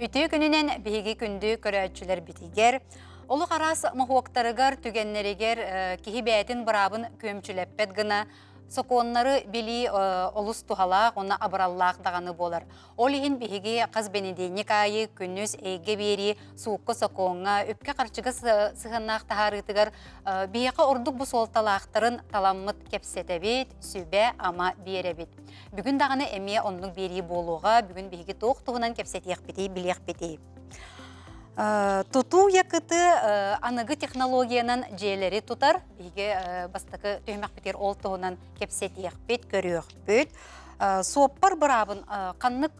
Үтүө күнүнэн биһиги күндү көрөөччүлэрбитигэр олох араас моһуоктарыгар, түгэннэригэр киһи бэйэтин быраабын күөмчүлэппэт гына сокуоннары билии олус туһалаах уонна абыраллаах даҕаны буолар. Ол иһин биһиги хас бэнидиэнньик аайы күнүс эйгэ биэрии суукка-сокуоҥҥа, үпкэ-харчыга сыһыаннаах таһаарыытыгар биһиэхэ ордук бу суолталаахтарын таламмыт кэпсэтэбит, сүбэ-ама биэрэбит. Бүгүн даҕаны эмиэ оннук биэрии буолуоҕа. Бүгүн биһиги туох туһунан кэпсэтиэхпитий, билиэхпитий. Тутуу якыты аныгы технологиянан дьиэлэри тутар. Биһиги бастакы түһүмэхпитигэр ол туһунан кэпсэтиэхпит, көрүөхпүт. Суоппар быраабын ханнык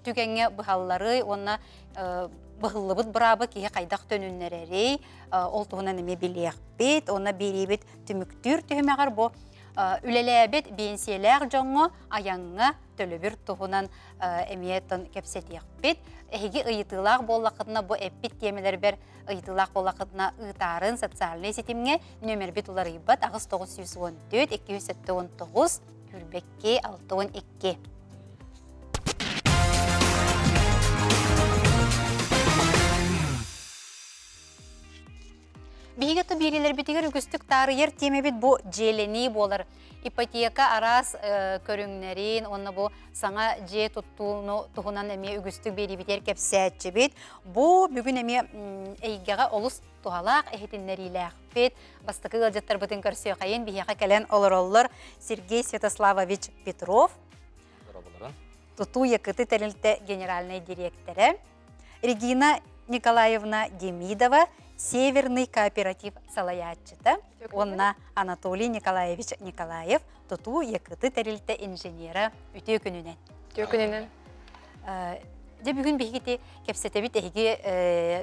түгэҥҥэ быһалларый уонна быһыллыбыт быраабы киһи хайдах төнүннэрэрий, ол туһунан эмиэ билиэхпит. Уонна биэриибит түмүктүүр түһүмэҕэр бу үлэлээбит биэнсийэлээх дьоҥҥо айаҥҥа төлөбүр туһунан эмиэ кэпсэтиэхпит. Эһиги ыйытыылаах буоллаххытына бу эппит тиэмэлэрбэр ыйытыылаах буоллаххытына ыытаарын социальнай ситимҥэ нүөмэрбит уларыйбат 8914 279 22 62. Биһиги то биэриилэрбитигэр үгүстүк таарыйар тиэмэбит бу дьиэлэнии буолар. Ипотека араас көрүҥнэрин уонна бу саҥа дьиэ туттууну туһунан эмиэ үгүстүк биэриибитигэр кэпсээччибит. Бу бүгүн эмиэ эйгэҕэ олус туһалаах иһитиннэриилээхпит. Бастакы ыалдьыттарбытын көрсүөхайын биһиэхэ кэлэн олороллор Сергей Святославович Петров, Тутуу Якыты тэрилтэ генеральнай дириэктэрэ, Регина Николаевна Демидова Северный кооператив салайааччыта уонна Анатолий Николаевич Николаев тутуу Якыты тэрилтэ инженера үтүө күнүнэн. Үтүө күнүнэн. Дьэ бүгүн биһигити кэпсэтэбит эһиги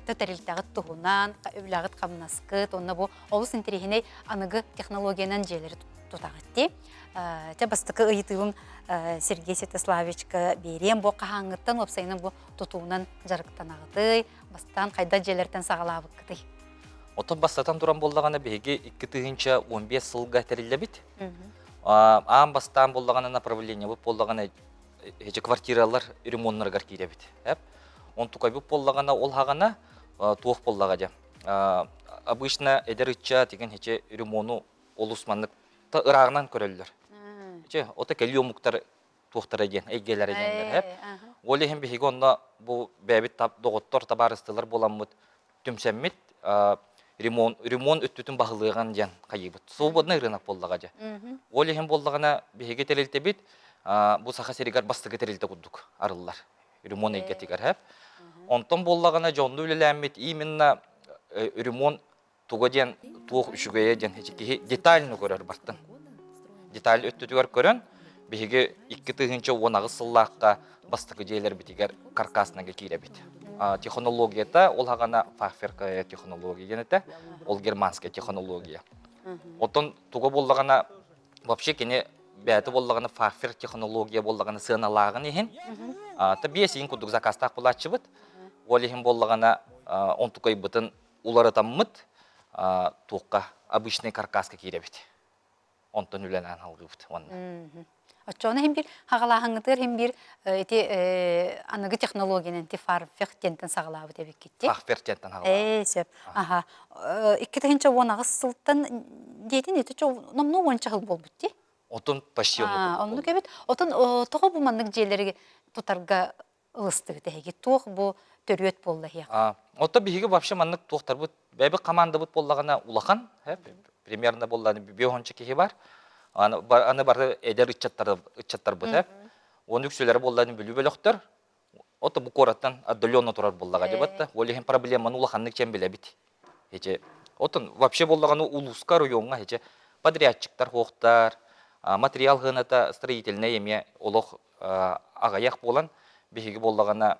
тэрилтэҕит туһунан, үлэҕит хамнаскыт, уонна бу олус интэриэһинэй аныгы технологиянан дьиэлэри тутаҕыт дии. Дьэ бастакы ыйытыыбын Сергей Святославовичка биэриэм. Бу хаһааҥҥыттан уопсайынан бу тутуунан дьарыктанаҕытый? Бастаан хайдах дьиэлэртэн саҕалаабыккытый? Оттон бастатан туран буоллаҕына биһиги 2015 сылга тэриллэбит. Аан бастаан буоллаҕына направлениебыт буоллаҕына эти квартиралар ремоннарыгар киирэбит. Онтукайбыт буоллаҕына ол хаҕана туох буоллаҕа дьэ. Обычно эдэр ыччат деген хече ремону олус маннык ырааҕынан көрөллөр. Чэ, ото кэлии омуктар туохтара диэн, эйгэлэрэ диэннэр эп. Ол иһин биһиги онно бу бэйэбит доҕоттор, табаарыстылар буоламмыт түмсэммит ремонт, ремонт өттүтүн баһылыаҕын диэн хайыыбыт. Свободный рынок буоллаҕа дьэ. Ол иһин буоллаҕына биһиги тэрилтэбит бу Саха сиригэр бастакы тэрилтэ курдук арыллар. Ремонт эйгэтигэр эп. Онтон буоллаҕына дьонну үлэлээммит именно ремонт туга диэн туох үчүгэйэ диэн киһи детально көрөр бартын. Деталь өттүтүгэр көрөн, биһиги 2018 сыллаахха бастакы дьиэлэрбитигэр каркаснага киирэбит. Технологията ол хаҕана фахверка технология диэн этэ, ол германская технология. Оттон туга буоллаҕына вообще кини бэйэтэ буоллаҕына фахвер технология буоллаҕына сыаналааҕын иһин та биэс иһин курдук заказтаах булааччыбыт. Ол иһин буоллаҕына онтукайбытын уларытаммыт туохха обычный каркаска киирэбит. Онтон үлэлээн алгыыбыт уонна. Оччоҕуна иһин биир хаҕалааһыҥҥытыгар иһин биир ити аныгы технологиянан ити фарфех диэнтэн саҕалаабыт эбиккит дии. Фарфех диэнтэн саҕалаабыт. Ээ сөп. Аха. 2018 сылтан диэтин ити номнуо уонча сыл буолбут дии. Отун почти оннук. Оннук эбит. Отун тоҕо бу маннык дьиэлэри тутарга ылыстыгыт эһиги? Туох бу төрүөт буолла эһиэхэ? Оттон биһиги вообще маннык туохтарбыт, бэйэбит командабыт буоллаҕына улахан, примерно буоллаҕына биэс киһи бар. Аны бары эдэр ыччаттар ыччаттарбыт, Оны үксүлэрэ буоллаҕына Бүлүү бөлөхтөр. Ото бу куораттан отдаленно турар буоллаҕа дебатта. Ол иһин проблеманы улаханнык чем билэбит. Эче отон вообще буоллаҕына улууска райоҥҥа эче подрядчиктар хуохтар, материал хыната строительнай эмиэ олох аҕыйах буолан биһиги буоллаҕына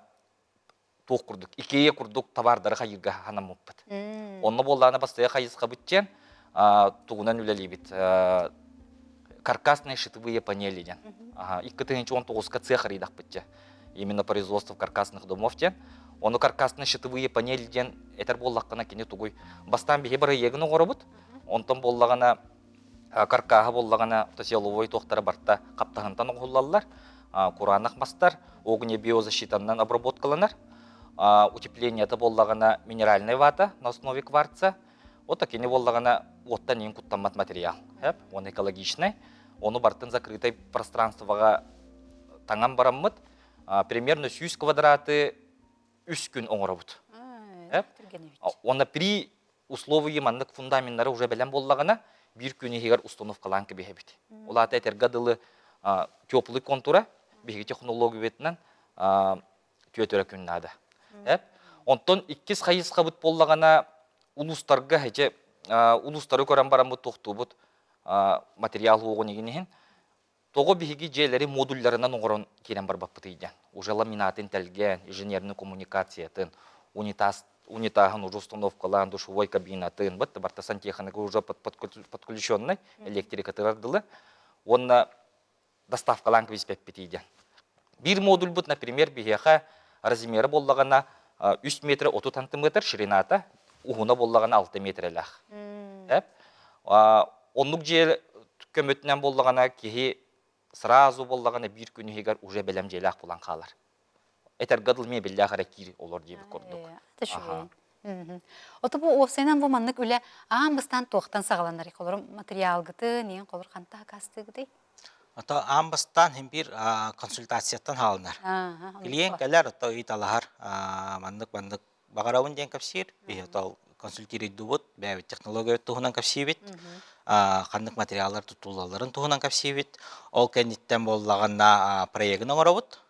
туох курдук икея курдук товардары хайыырга ханаммыппыт. Онно буоллаҕына бастайа хайысхабыт диэн тугунан үлэлиибит каркасные щитовые панели диэн. 2019-ка цех арыйдахпыт дьэ. Именно производство каркасных домов диэн. Ону каркасные щитовые панели диэн этэр буоллаххына кини тугуй бастаан биһи бырайыагын оҥоробут. Онтон буоллаҕына каркааһа буоллаҕына силовой туохтара барта хаптаһынтан оҥоһуллаллар, кураанах мастар огнебиозащитаннан обработкаланар. Утеплениета буоллаҕына минеральная вата на основе кварца. Вот кини буоллаҕына уоттан иин куттаммат материал. Он экологичный. Ону бартын закрытай пространствоға таҥан бараммыт примерно 100 квадраты үс күн оҥоробут. Уонна при условии маннык фундаменнары уже бэлэм буоллаҕына биир күн иһигэр установкалаан кэбиһэбит. Ол аата этэргэ дылы теплый контура биһиги технологиябытынан түөтөрө күн наада. Онтон иккис хайысхабыт буоллаҕына улуустарга эче улуустары көрөн бараммыт тохтуубут материал уоҕун игин иһин Тоҕо биһиги дьиэлэри модулларынан оҥорон киирэн барбаппытый диэн. Уже ламинатын тэлгээн, инженерный коммуникациятын, унитаз, унитаһын уже установкалаан, душевой кабинатын, вот барта сантехника уже подключенный, электрикатыгар дылы. Уонна доставкалаан кэбиспэппитий диэн. Биир модульбут, например, биһиэхэ размера буоллаҕына 3 метр 30 сантиметр ширината, уһуна буоллаҕына 6 метрэлээх. Оннук дьиэ көмөтүнэн буоллаҕына киһи сразу буоллаҕына биир күн иһигэр уже бэлэм дьиэлээх буолан хаалар. Этэргэ дылы мебеллээх эрэ киир олор диэбит курдук. Ото бу уопсайынан бу маннык үлэ аан бастаан туохтан саҕаланар? Холору материалгытын, иэн холор ханта акаастыгытый? Ото аан бастаан хин биир консультацияттан хаалынар. Клиент кэлэр, ото ыйыталаһар, маннык-маннык баҕарабын диэн кэпсиир. Биһи ото консультируйдубут, бэйэбит технология туһунан кэпсиибит, ханнык материаллар тутуллалларын туһунан кэпсиибит. Ол кэнниттэн буоллаҕына проегын оҥоробут.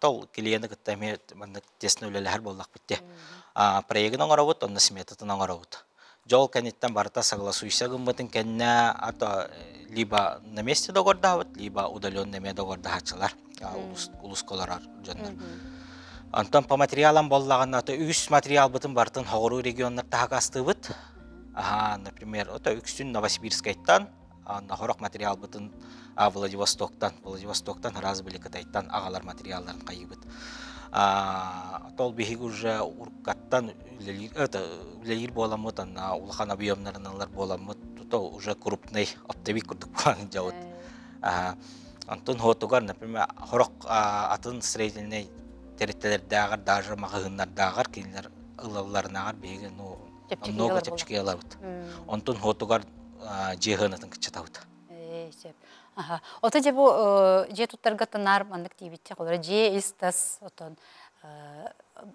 Тол клиены кытта эмиэ маннык тесно үлэлэһэр буоллахпыт дии. Проегын оҥоробут, онно сметатын оҥоробут. Дьол кэнниттэн барыта согласуйся гыммытын кэннэ ато либо на месте договордаабыт, либо удаленно эмиэ договордаһааччылар улууска олорор дьоннор. Онтон по материалам буоллаҕына, ато үгүс материалбытын барытын хоҕуруу регионнар таһаҕастыыбыт. Аха, например, ото үксүн Новосибирскайтан, хорох материалбытын Владивостоктан, Владивостоктан раз были Кытайтан аҕалар материалларын хайыыбыт. Тол биһиги уже уркаттан үлэлиир буоламмыт, анна улахан объемнарын ылар буоламмыт, то уже крупный оптовик курдук буолан дьабыт. Онтон хотугар, например, хорох атын строительный тэрилтэлэрдээҕэр, даже маҕаһыыннардааҕар кинилэр ылалларынааҕар биһиги ну намного чэпчэки ылабыт. Онтон хотугар дьиэ сыанатын кыччатабыт. Сөп. Аха. Ото дьэ бу дьиэ туттарга тынаар маннык диибитчэ холоро дьиэ ис-тас отон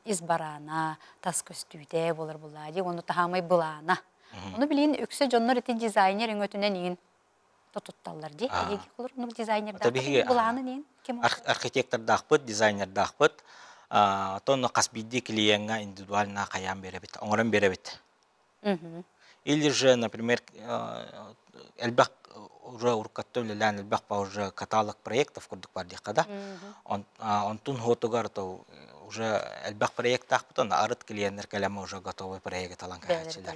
ис бараана, тас көстүүтэ буолар булаа дии, ону таһаамай былаана. Ону билигин үксэ дьоннор ити дизайнер өҥөтүнэн иҥин тутталлар дии. Эһиги холор оннук дизайнердаахпыт былаанын иин ким Архитектордаахпыт, дизайнердаахпыт. Оттон хас биирдии клиеҥҥа индивидуально хайаан биэрэбит, оҥорон биэрэбит. Или же, например, элбэх уже уруккатта үлэлээн элбэх уже каталог проектов курдук бар диэххэ да. Онтун хотугар то уже элбэх проекттаахпытын арыт клиеннэр кэлэн уже готовый проекты талан кэһээччилэр.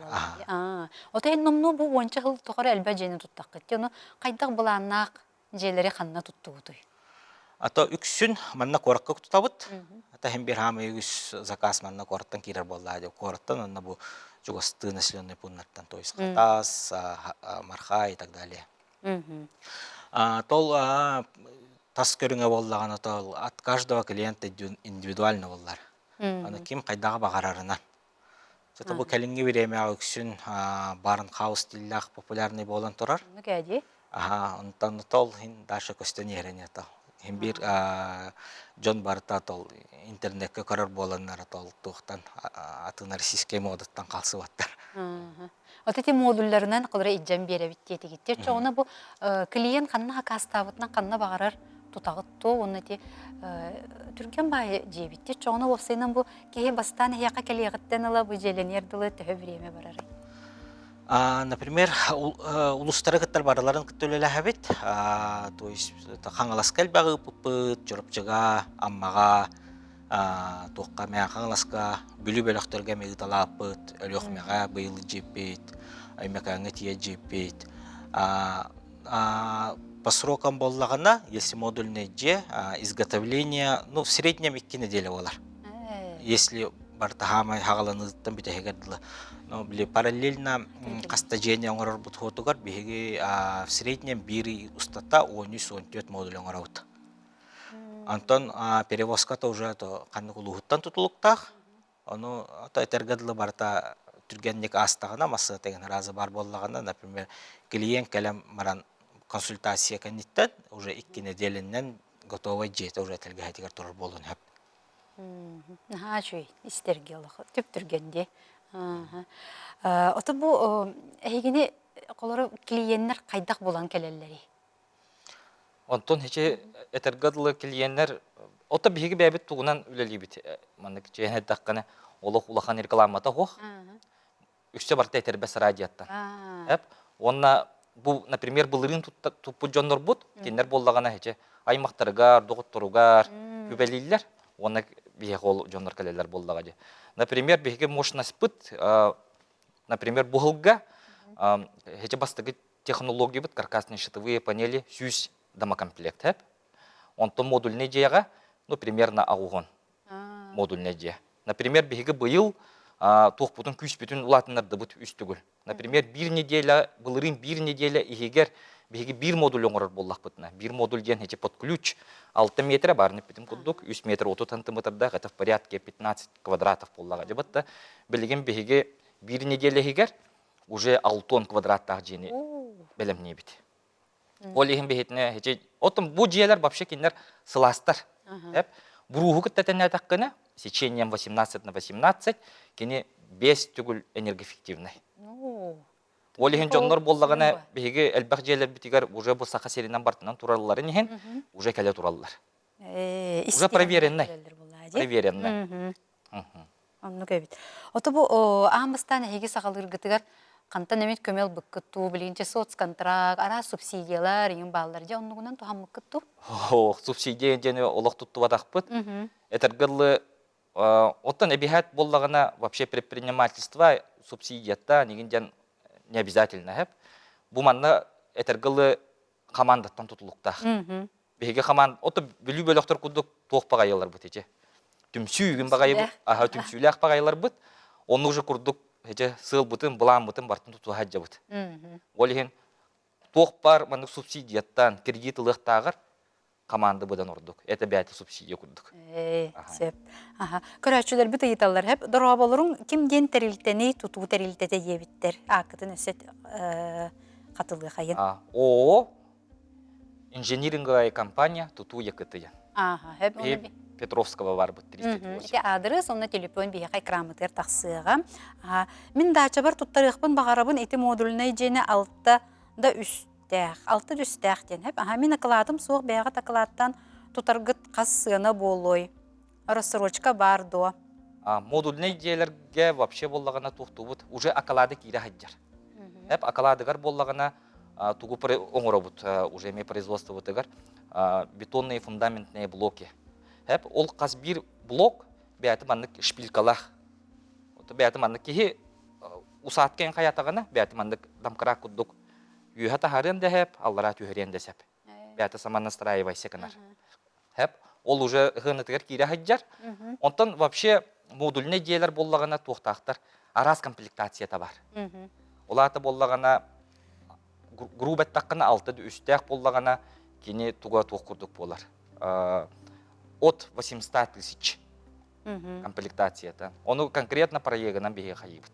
Ото эн номнуо бу уонча сыл тухары элбэх дьиэни туттаххыт. Ону хайдах былааннаах дьиэлэри ханна туттубутуй? А то үксүн манна куоракка тутабыт. Ата иһин биир хаамай үгүс заказ манна куораттан киирэр буоллаа диye. Куораттан онно бу чугастыы населенный пунктартан, то есть Хатас, Марха и так далее. Тол тас көрүҥэ буоллаҕына тол от каждого клиента индивидуально буоллар. Аны ким хайдаҕа баҕарарынан. Зато бу кэлиҥҥи бириэмэҕэ үксүн барнхаус стиллээх популярный буолан турар. Аха, онтон тол иһин дальше көстөн иһэрин это. Иһин биир дьон барыта тол интернеккэ көрөр буоланнар тол туохтан атын российскай модаттан хаалсыбаттар. Вот эти модулларынан кылары илдьэн биэрэбит диэтигиттер. Чоҕуна бу клиент ханна хакаастаабытынан ханна баҕарар тутаҕыт туо уонна ити түргэн баайы дьиэбиттер. Чоҕуна уопсайынан бу киһи бастаан эһиэхэ кэлиэҕиттэн ыла бу дьиэлэниэр дылы төһө бириэмэ барарый? Например, улустары кыттар барыларын кытта үлэлэһэбит. То есть Хаҥаласка элбэҕи ыыппыппыт, Чурапчыга, Аммаҕа, туохха эмэ Хаҥаласка, Бүлүү бөлөхтөргө эмэ ыыталааппыт, Өлүөхүмэҕэ быйыл дьиэппит, Өймөкөөҥҥө тиийэ дьиэппит. По срокам буоллаҕына, если модульный дьиэ, изготовление, ну, в среднем 2 неделя буолар. Если барыта хаамай хаҕаланыыттан бүтэһигэр дылы. Но били параллельно хаста дьиэни оҥорорбут хуотугар биһиги в среднем биир устата 13-14 модуль оҥоробут. Онтон перевозката уже то ханнык улууһуттан тутулуктаах. Ону ото этэргэ дылы барыта түргэнник аастаҕына, массыына тэҥин арааза баар буоллаҕына, например, клиент кэлэн баран консультация кэнниттэн уже 2 нэдиэлэннэн готовай дьиэтэ уже тэлгэһэтигэр турар буолуон сөп. Наһаа үчүгэй истэргэ олох түп-түргэн дии. Ото бу эһигини холору клиеннэр хайдах булан кэлэллэрий? Онтон ичи этэргэ дылы клиеннэр ото биһиги бэйэбит тугунан үлэлиибит маннык чиэһин эттэххинэ олох улахан рекламата суох. Үксэ барыта этэрбэс радиоттан. Эп уонна бу например былырыын туппут дьоннорбут кинилэр буоллаҕына ичи аймахтарыгар, доҕотторугар күбэлииллэр уонна биһиэхэ ол дьоннор кэлэллэр буоллаҕа дии. Например, биһиги мощностьпыт например, буһылга ичи бастакы технологиябыт каркасные щитовые панели 100 домокомплект хэп. Онтон модульный дьиэҕэ, ну, примерно аҕуһун модульный дьиэ. Например, биһиги быйыл туохпутун күүспүтүн улаатыннардыбыт үс төгүл. Например, биир неделя, былырыын биир неделя иһигэр биһиги биир модуль оҥорор буоллахпытына, биир модуль диэн эти под ключ 6 метра баар нэппитим курдук, 3 метр 30 сантиметрдаах, это в порядке 15 квадратов буоллаҕа. Дьэ, билигин биһиги биир неделя иһигэр уже 6 квадраттаах дьиэни бэлэмниибит. Ол иһин биһитинэ ити оттон бу дьиэлэр вообще кинилэр сылаастар. Эп бурууһу кытта тэннээтэххинэ сечением 18 на 18 кини 5 төгүл энергоэффективный. Ол иһин дьоннор буоллаҕына биһиги элбэх дьиэлэрбитигэр уже бу Саха сиринэн бартынан туралларын иһин уже кэлэ тураллар. Уже проверенный. Проверенный. Оннук эбит. Ото бу аан бастаан эһиги саҕалыыргытыгар хантан эмит көмө ылбыккыт дуу, билигинчэ соцконтракт, араас субсидиялар иҥин бааллар дьэ оннугунан туһаммыккыт дуу? Ох, субсидия диэни олох туттубатахпыт. Этэргэ дылы, оттон эбиһээт буоллаҕына вообще предпринимательство субсидията нигин диэн не обязательно хэп. Бу манна этэргэ дылы хамаандаттан тутулуктаах. Биһиги хамаан ото Бүлүү бөлөхтөр курдук туох баҕайыларбыт ити. Түмсүү үгүн баҕайыбыт, аһа түмсүүлээх баҕайыларбыт. Онну уже курдук ити сыалбытын, былааммытын бартын тутуһа сылдьабыт. Ол иһин туох баар маннык субсидияттан кредит ылыахтааҕар команда быдан ордук. Это бэйэтэ субсидия курдук. Сөп. Аха. Көрөөччүлэрбит ыйыталлар хэп дорооболоруҥ ким диэн тэрилтэни тутуу тэрилтэтэ диэбиттэр. Ааккытын өссө хатылыахайын. ООО инжиниринговая компания тутуу Якытыя. Ааха, хэп И Петровского барбыт 38. Ити аадырыс, онно телефон биһиэхэ экраммытыгар тахсыаҕа. Мин даачабар туттарыахпын баҕарабын ити модульнай дьиэни алта да үстээх, алта да үстээх диэн. Хэп, аха, мин акылаатым суох, бэйэҕит акылааттан тутаргыт хас сыана буолуой? Рассрочка баар дуо? Модульнай дьиэлэргэ вообще буоллаҕына туохтуубут уже акылаады киирэ сылдьар. Эп акылаадыгар буоллаҕына тугу оҥоробут уже эмиэ производствобытыгар бетонные фундаментные блоки. Эп ол хас биир блок бэйэтэ маннык шпилькалаах. Бэйэтэ маннык киһи усаатка хайатаҕына бэйэтэ маннык домкрат курдук үөһэ таһаарыан да эп, аллараа түһэриэн да сөп. Бэйэтэ самонастраивайся гынар. Хэп, ол уже ыһыанытыгар киирэ сылдьар. Онтон вообще модульнай дьиэлэр буоллаҕына туохтаахтар араас комплектацията бар. Ол аата буоллаҕына грубо эттэххинэ алта үстээх буоллаҕына кини туга туох курдук буолар. От 800 тысяч комплектацията. Ону конкретно проегынан биһиги хайыыбыт.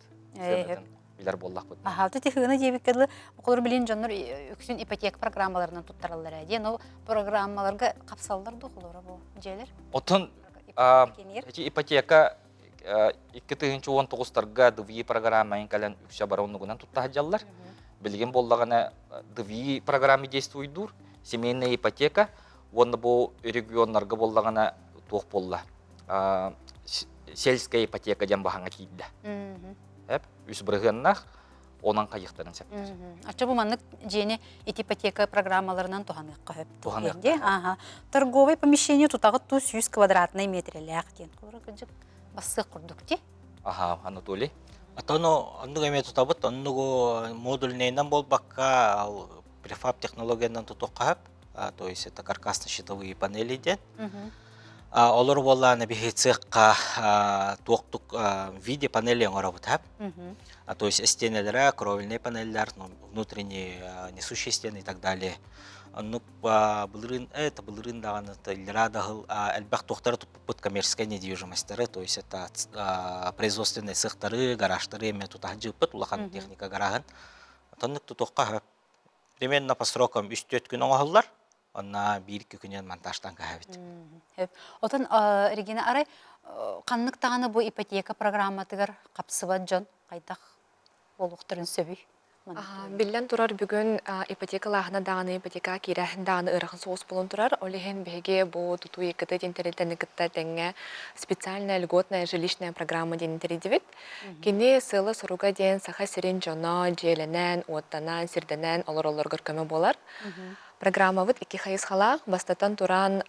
Билэр буоллахпыт. Аха, ити хыына диэбиккэ дылы, олор билин дьоннор үксүн ипотека программаларынан туттараллар ээ. Диэн ол программаларга хапсаллар дуо холоро бу дьиэлэр? Отон ити ипотека 2019-тарга ДВИ программайын кэлэн үксэ бары оннугунан тутта сылдьаллар. Билигин буоллаҕына ДВИ программа действуйдуур, семейная ипотека уонна бу регионнарга буоллаҕына туох буолла сельская ипотека диэн баһаҥа киирдэ. Эп үс бырыһыаннаах онон хайыхтарын сөптөр. Ачча бу маннык дьиэни ити ипотека программаларынан туһаныахха сөп. Туһаныахха. Ага. Торговый помещение тутаҕыт ту 100 квадратный метрэлээх диэн. Холоро кырдьык бассыах курдук ти. Аха, Анатолий. Отону оннук эмиэ тутабыт, оннугу модульнайынан буолбакка, префаб технологиянан тутуохха сөп. То есть это каркасно-щитовые панели диэн. Олор буоллаана биһи цехха туохтук видеопанели оҥоробут то есть стенелere, кровельные панеллер, внутренние несущие стены и так далее. Оннук былырыын это былырыын даҕаны иллэрээ даһыл элбэх туохтары туппуппут коммерческай недвижимостьтары, то есть это производственные цехтары, гаражтары эмиэ тутаһан дьыыппыт улахан техника гараһын. Оннук тутуохха примерно по срокам 3-4 күн оҥоһуллар. Онна биир-икки күнүн монтажтан каһабит. Отон Регина арай ханнык даҕаны бу ипотека программатыгар хапсыбат дьон хайдах буолуохтарын сөбүй? Биллэн турар, бүгүн ипотекалааһына даҕаны, ипотека киирээһин даҕаны ыарахан соҕус буолан турар. Ол иһин биһиги бу тутуу ИКТ диэн тэрилтэни кытта тэҥҥэ специальная льготная жилищная программа диэн тэрийдибит. Кини сыала-соруга диэн Саха сирин дьоно дьиэлэнэн, уоттанан, сирдэнэн олороллоругар көмө буолар. Программабыт икки хайысхалаах. Бастатан туран,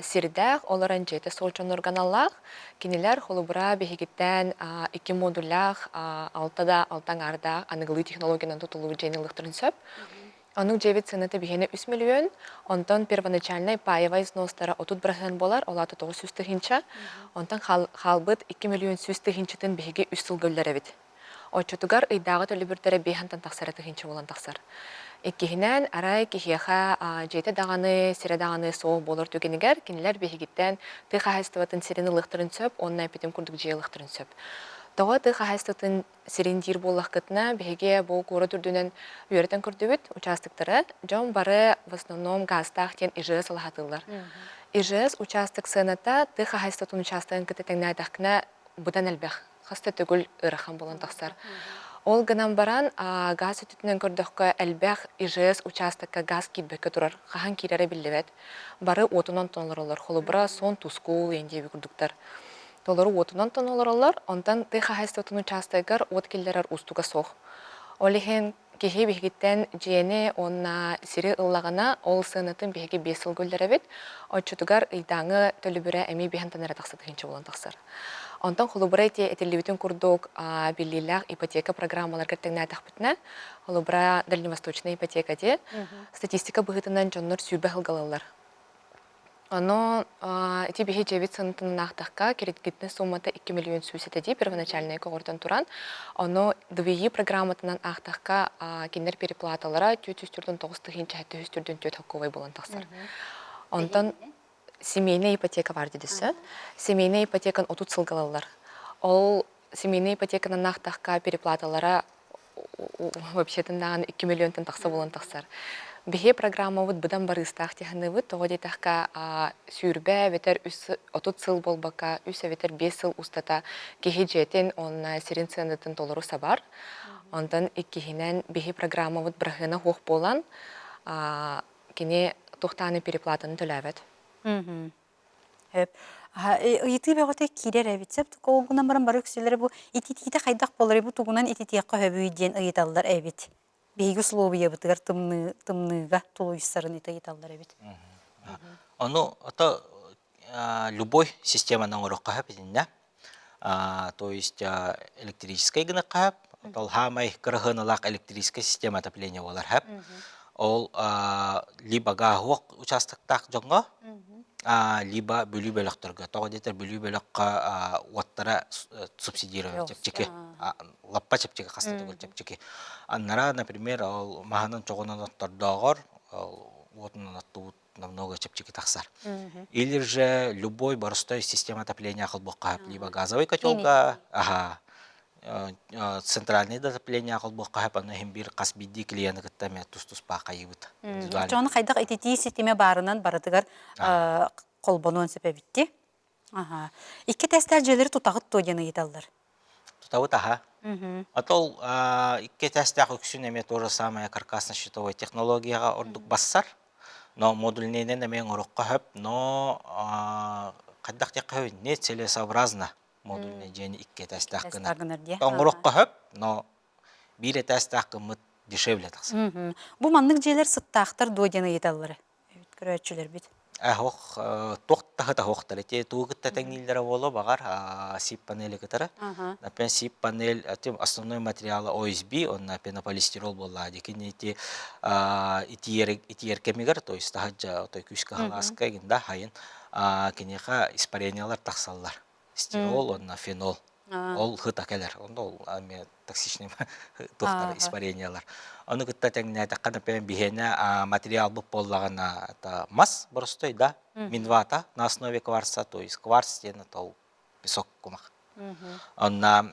сирдээх, олорон дьиэтэ суол дьоннорго аналлаах. Кинилэр холобура биһигиттэн икки модуллаах, алта да алта аҥаардаах аныгылыы технологиянан тутуллубут дьиэни ылыахтарын сөп. Оннук дьиэбит сыаната биһиэнэ 3 миллион, онтон первоначальнай паевай взностара 30% буолар, ол аата 900 тыһыынча. Онтон хаалбыт 2 миллион 100 тыһыынчатын биһиги үс сылга үллэрэбит. Оччотугар ыйдааҕы төлөбүрдэрэ биэһэнтэн тахса эрэ тыһыынча буолан тахсар. Иккиһинэн, арай киһиэхэ дьиэтэ даҕаны, сирэ даҕаны суох буолар түгэнигэр кинилэр биһигиттэн тыа хаһаайыстыбатын сирин ылыахтарын сөп уонна эппитим курдук дьиэ ылыахтарын сөп. Тоҕо тыа хаһаайыстыбатын сирин диир буоллаххытына, биһиги бу куорат үрдүнэн үөрэтэн көрдүбүт учаастактары. Дьон бары в основном газтаах диэн ИЖС ылаһатыыллар. ИЖС учаастак сыаната тыа хаһаайыстыбатын учаастагын кытта тэҥнээтэххинэ быдан элбэх. Хас да төгүл ыарахан буолан тахсар. Ол гынан баран, газ өттүтүнэн көрдөххө, элбэх ИЖС учаастакка газ киирбэккэ турар. Хаһан киирэрэ биллибэт. Бары уотунан толороллор. Холобура, сон тускул диэн диэби курдуктар. Толору уотунан толороллор. Онтон тыа хаһаайыстыбатын учаастагар уот киллэрэр уустуга суох. Ол иһин Киһи биһигиттэн дьиэни уонна сири ыллаҕына, ол сыанатын биһиги 5 сылга үллэрэбит. Оччотугар ыйдааҥы төлөбүрэ эмиэ биһантан эрэ тахса тыһыынча буолан тахсар. Онтон холобура ити этиллибитин курдук биллиилээх ипотека программаларга тэҥнээтэхпитинэ, холобура дальневосточная ипотека диэн статистика быһыытынан дьоннор 20 сылга ылаллар. Ону ити биһи дьиэбит сыанатын аахтахха, кредитнэй суумата 2 миллион сүүс этэ дии первоначальнай көҕөртөн туран. Ону ДВИ программатынан аахтахха, кинилэр переплаталара 449 тыһыынча 744 холкуобай буолан тахсар. Онтон семейная ипотека бар дедесе. Семейная ипотеканы 30 сылга ылаллар. Ол семейная ипотеканан аахтахха переплаталара вообще-то даҕаны 2 миллионтан тахса буолан тахсар. Биһи программабыт быдан барыыстаах тиһаныыбыт, тоҕо диэтэххэ сүүрбэ эбэтэр үс 30 сыл буолбакка, үс эбэтэр 5 сыл устата киһи дьиэтин уонна сирин сыанатын толору сабар. Онтон иккиһинэн биһи программабыт быраһыана суох буолан, кини туохтааны переплатаны төлөөбөт. Сөп. Ыйытыы бөҕөтө киирэр эбит. Сөп ол гынан баран бары үксүлэрэ бу ититиитэ хайдах буоларый, бу тугунан ититиэххэ сөбүй диэн ыйыталлар эбит. Биһиги условиябытыгар тымныы тымныыга тулуйсарын ити ыйыталлар эбит. Ону ото любой системаны оҥоруохха сөп итиннэ. То есть электрическэй гыныахха сөп. Ол хаамай кыраһыаналаах электрическэй система отопления буолар сөп. Ол либо гааһуох участоктаах дьоҥҥо, либо Бүлүү бөлөхтөргө. Тоҕо диэтэр Бүлүү бөлөххө уоттара субсидировать чэпчэки. Лаппа чэпчэки, хаста төгүл чэпчэки. Аннара, например, ол маһынан чоҕунан оттордооҕор уотунан оттубут намного чэпчэки тахсар. Или же любой боростой система отопления холбуохха либо газовый котелга, ага, центральное отопление холбуохха сөп, аны иһин биир хас биирдии клиены кытта эмиэ тус-туспа хайыыбыт. Оччоҕуна хайдах ититии ситимэ баарынан барытыгар холбонуон сөп эбитти. Аха. Икки этээстээх дьиэлэри тутаҕыт дуо диэн ыйыталлар. Тутабыт аха. А то икки этээстээх үксүн эмиэ то же самое каркасно-щитовой технологияҕа ордук бассар. Но модульнайынан эмиэ оҥоруохха сөп, но хайдах диэххэ сөбүй, нецелесообразно модульнай дьиэни икки этээстээх гынар. Оҥоруохха сөп, но биир этээстээх гыммыт дешевле тахсар. Бу маннык дьиэлэр сыттаахтар дуо диэн ыйыталлара көрөөччүлэрбит. Аһох туох таһыта хоохтар ити тугу кытта тэҥнииллэрэ буолуо баҕар сип панели кытары. Например, сип панель основной материала ОСБ, онно пенополистирол буоллаа дикини ити итиер итиер кэмигэр, то есть таһырдьа той күүскэ халааска гинда хайын. Киниэхэ испарениялар тахсаллар. Стирол уонна фенол. Ол хыта кэлэр. Онно ол эмиэ токсичный туохтар испарениялар. Ону кытта тэҥнээтэххэ, например, биһиэнэ материалбыт буоллаҕына, это мас боростой да, минвата на основе кварца, то есть кварц диэн это ол песок кумах. Онно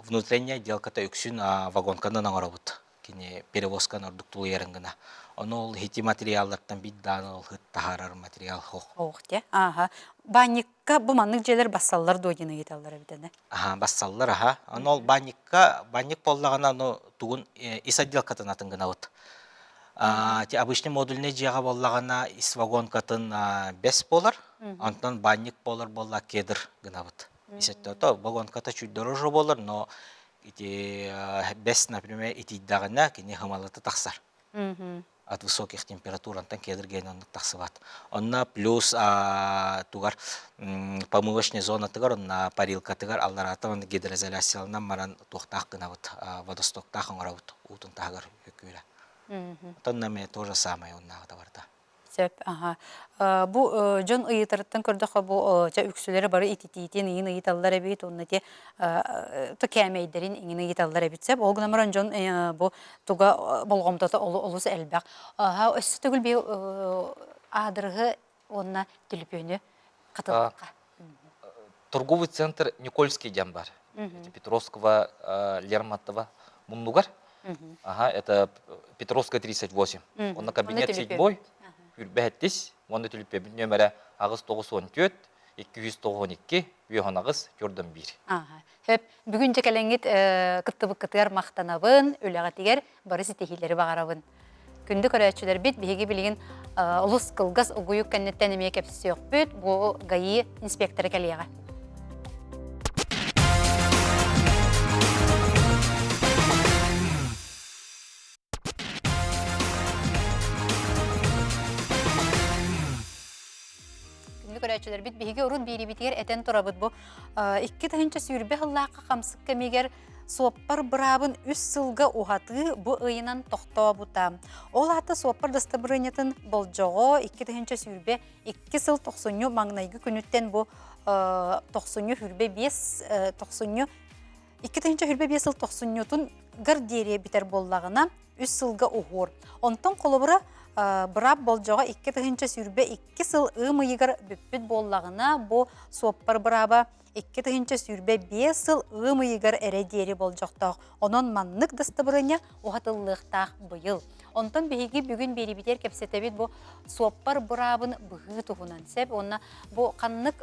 внутренняя отделката үксүн вагонканан оҥоробут. Кини перевозканы ордук тулуйарын гына. Ону ол хити материаллартан биир дааны ол хыт таһаарар материал хох. Ох те. Ааха. Банникка бу маннык дьиэлэр бассаллар дуо диэн ыйыталлар эбит аны. Аха, бассаллар аха. Ону ол банникка, банник буоллаҕына ону тугун ис отделкатын атын гынабыт. Ти обычный модульный дьиэҕэ буоллаҕына ис вагонкатын бэс буолар, онтон банник буолар буолла кедр гынабыт. Исеттото вагонката чуть дороже буолар, но ити бэс, например, итийдэҕинэ кини хымалата тахсар. От высоких температур онтон кедр гиэн оннук тахсыбат. Онно плюс тугар помывочный зонатыгар онно парилкатыгар аллараата онно гидроизоляцияланан баран туохтаах гынабыт водостоктаах оҥоробут уутун таһыгар өкүүрэ. Оттон эмиэ то же самое оннааҕыта барыта. Сөп, аха. Бу дьон ыйытарыттан көрдөххө, бу чэ үксүлэрэ бары ититиитин иҥин ыйыталлар эбит, уонна ити то кээмэйдэрин иҥин ыйыталлар эбит сөп. Ол гынан баран дьон бу туга болҕомтото олус элбэх. Аха, өссө төгүл би аадырыһы уонна түлүпүөнү хатылыахха. Торговый центр Никольский диэн бар. Петровского, Лермонтова муннугар. Ага, это Петровская 38. Онно кабинет седьмой, Хүрбэһэттис, уонна түлүппэбит нөмэрэ 894, 292, 108, 401. Ага. Хөп, бүгүн дьэ кэлэҥҥит кыттыбыккытыгар махтанабын, үлэҕитигэр бары ситиһиилэри баҕарабын. Күндү көрөөччүлэрбит, биһиги билигин олус кылгас угуйук кэнниттэн эмиэ кэпсиэхпит, бу ГАИ инспектора кэлиэҕэ. Күндү көрөөччүлэрбит, биһиги урут биэрибитигэр этэн турабыт бу 2020 сыллаахха хамсык кэмигэр суоппар быраабын үс сылга уһатыы бу ыйынан тохтообута. Ол аата суоппар дастабырыанньатын болдьоҕо 2022 сыл тохсунньу маҥнайгы күнүттэн бу тохсунньу хүрбэ биэс тохсунньу 2025 сыл тохсунньутун гар диэри бүтэр буоллаҕына үс сылга уһуур. Онтон холобура быраап болдьоҕо 2022 сыл ыам ыйыгар бүппүт буоллаҕына бу суоппар бырааба 2025 сыл ыам ыйыгар эрэ диэри болдьохтоох. Онон маннык дастабырыанньа уһатыллыахтаах быйыл. Онтон биһиги бүгүн биэрибитигэр кэпсэтэбит бу суоппар быраабын быһыы туһунан сөп уонна бу ханнык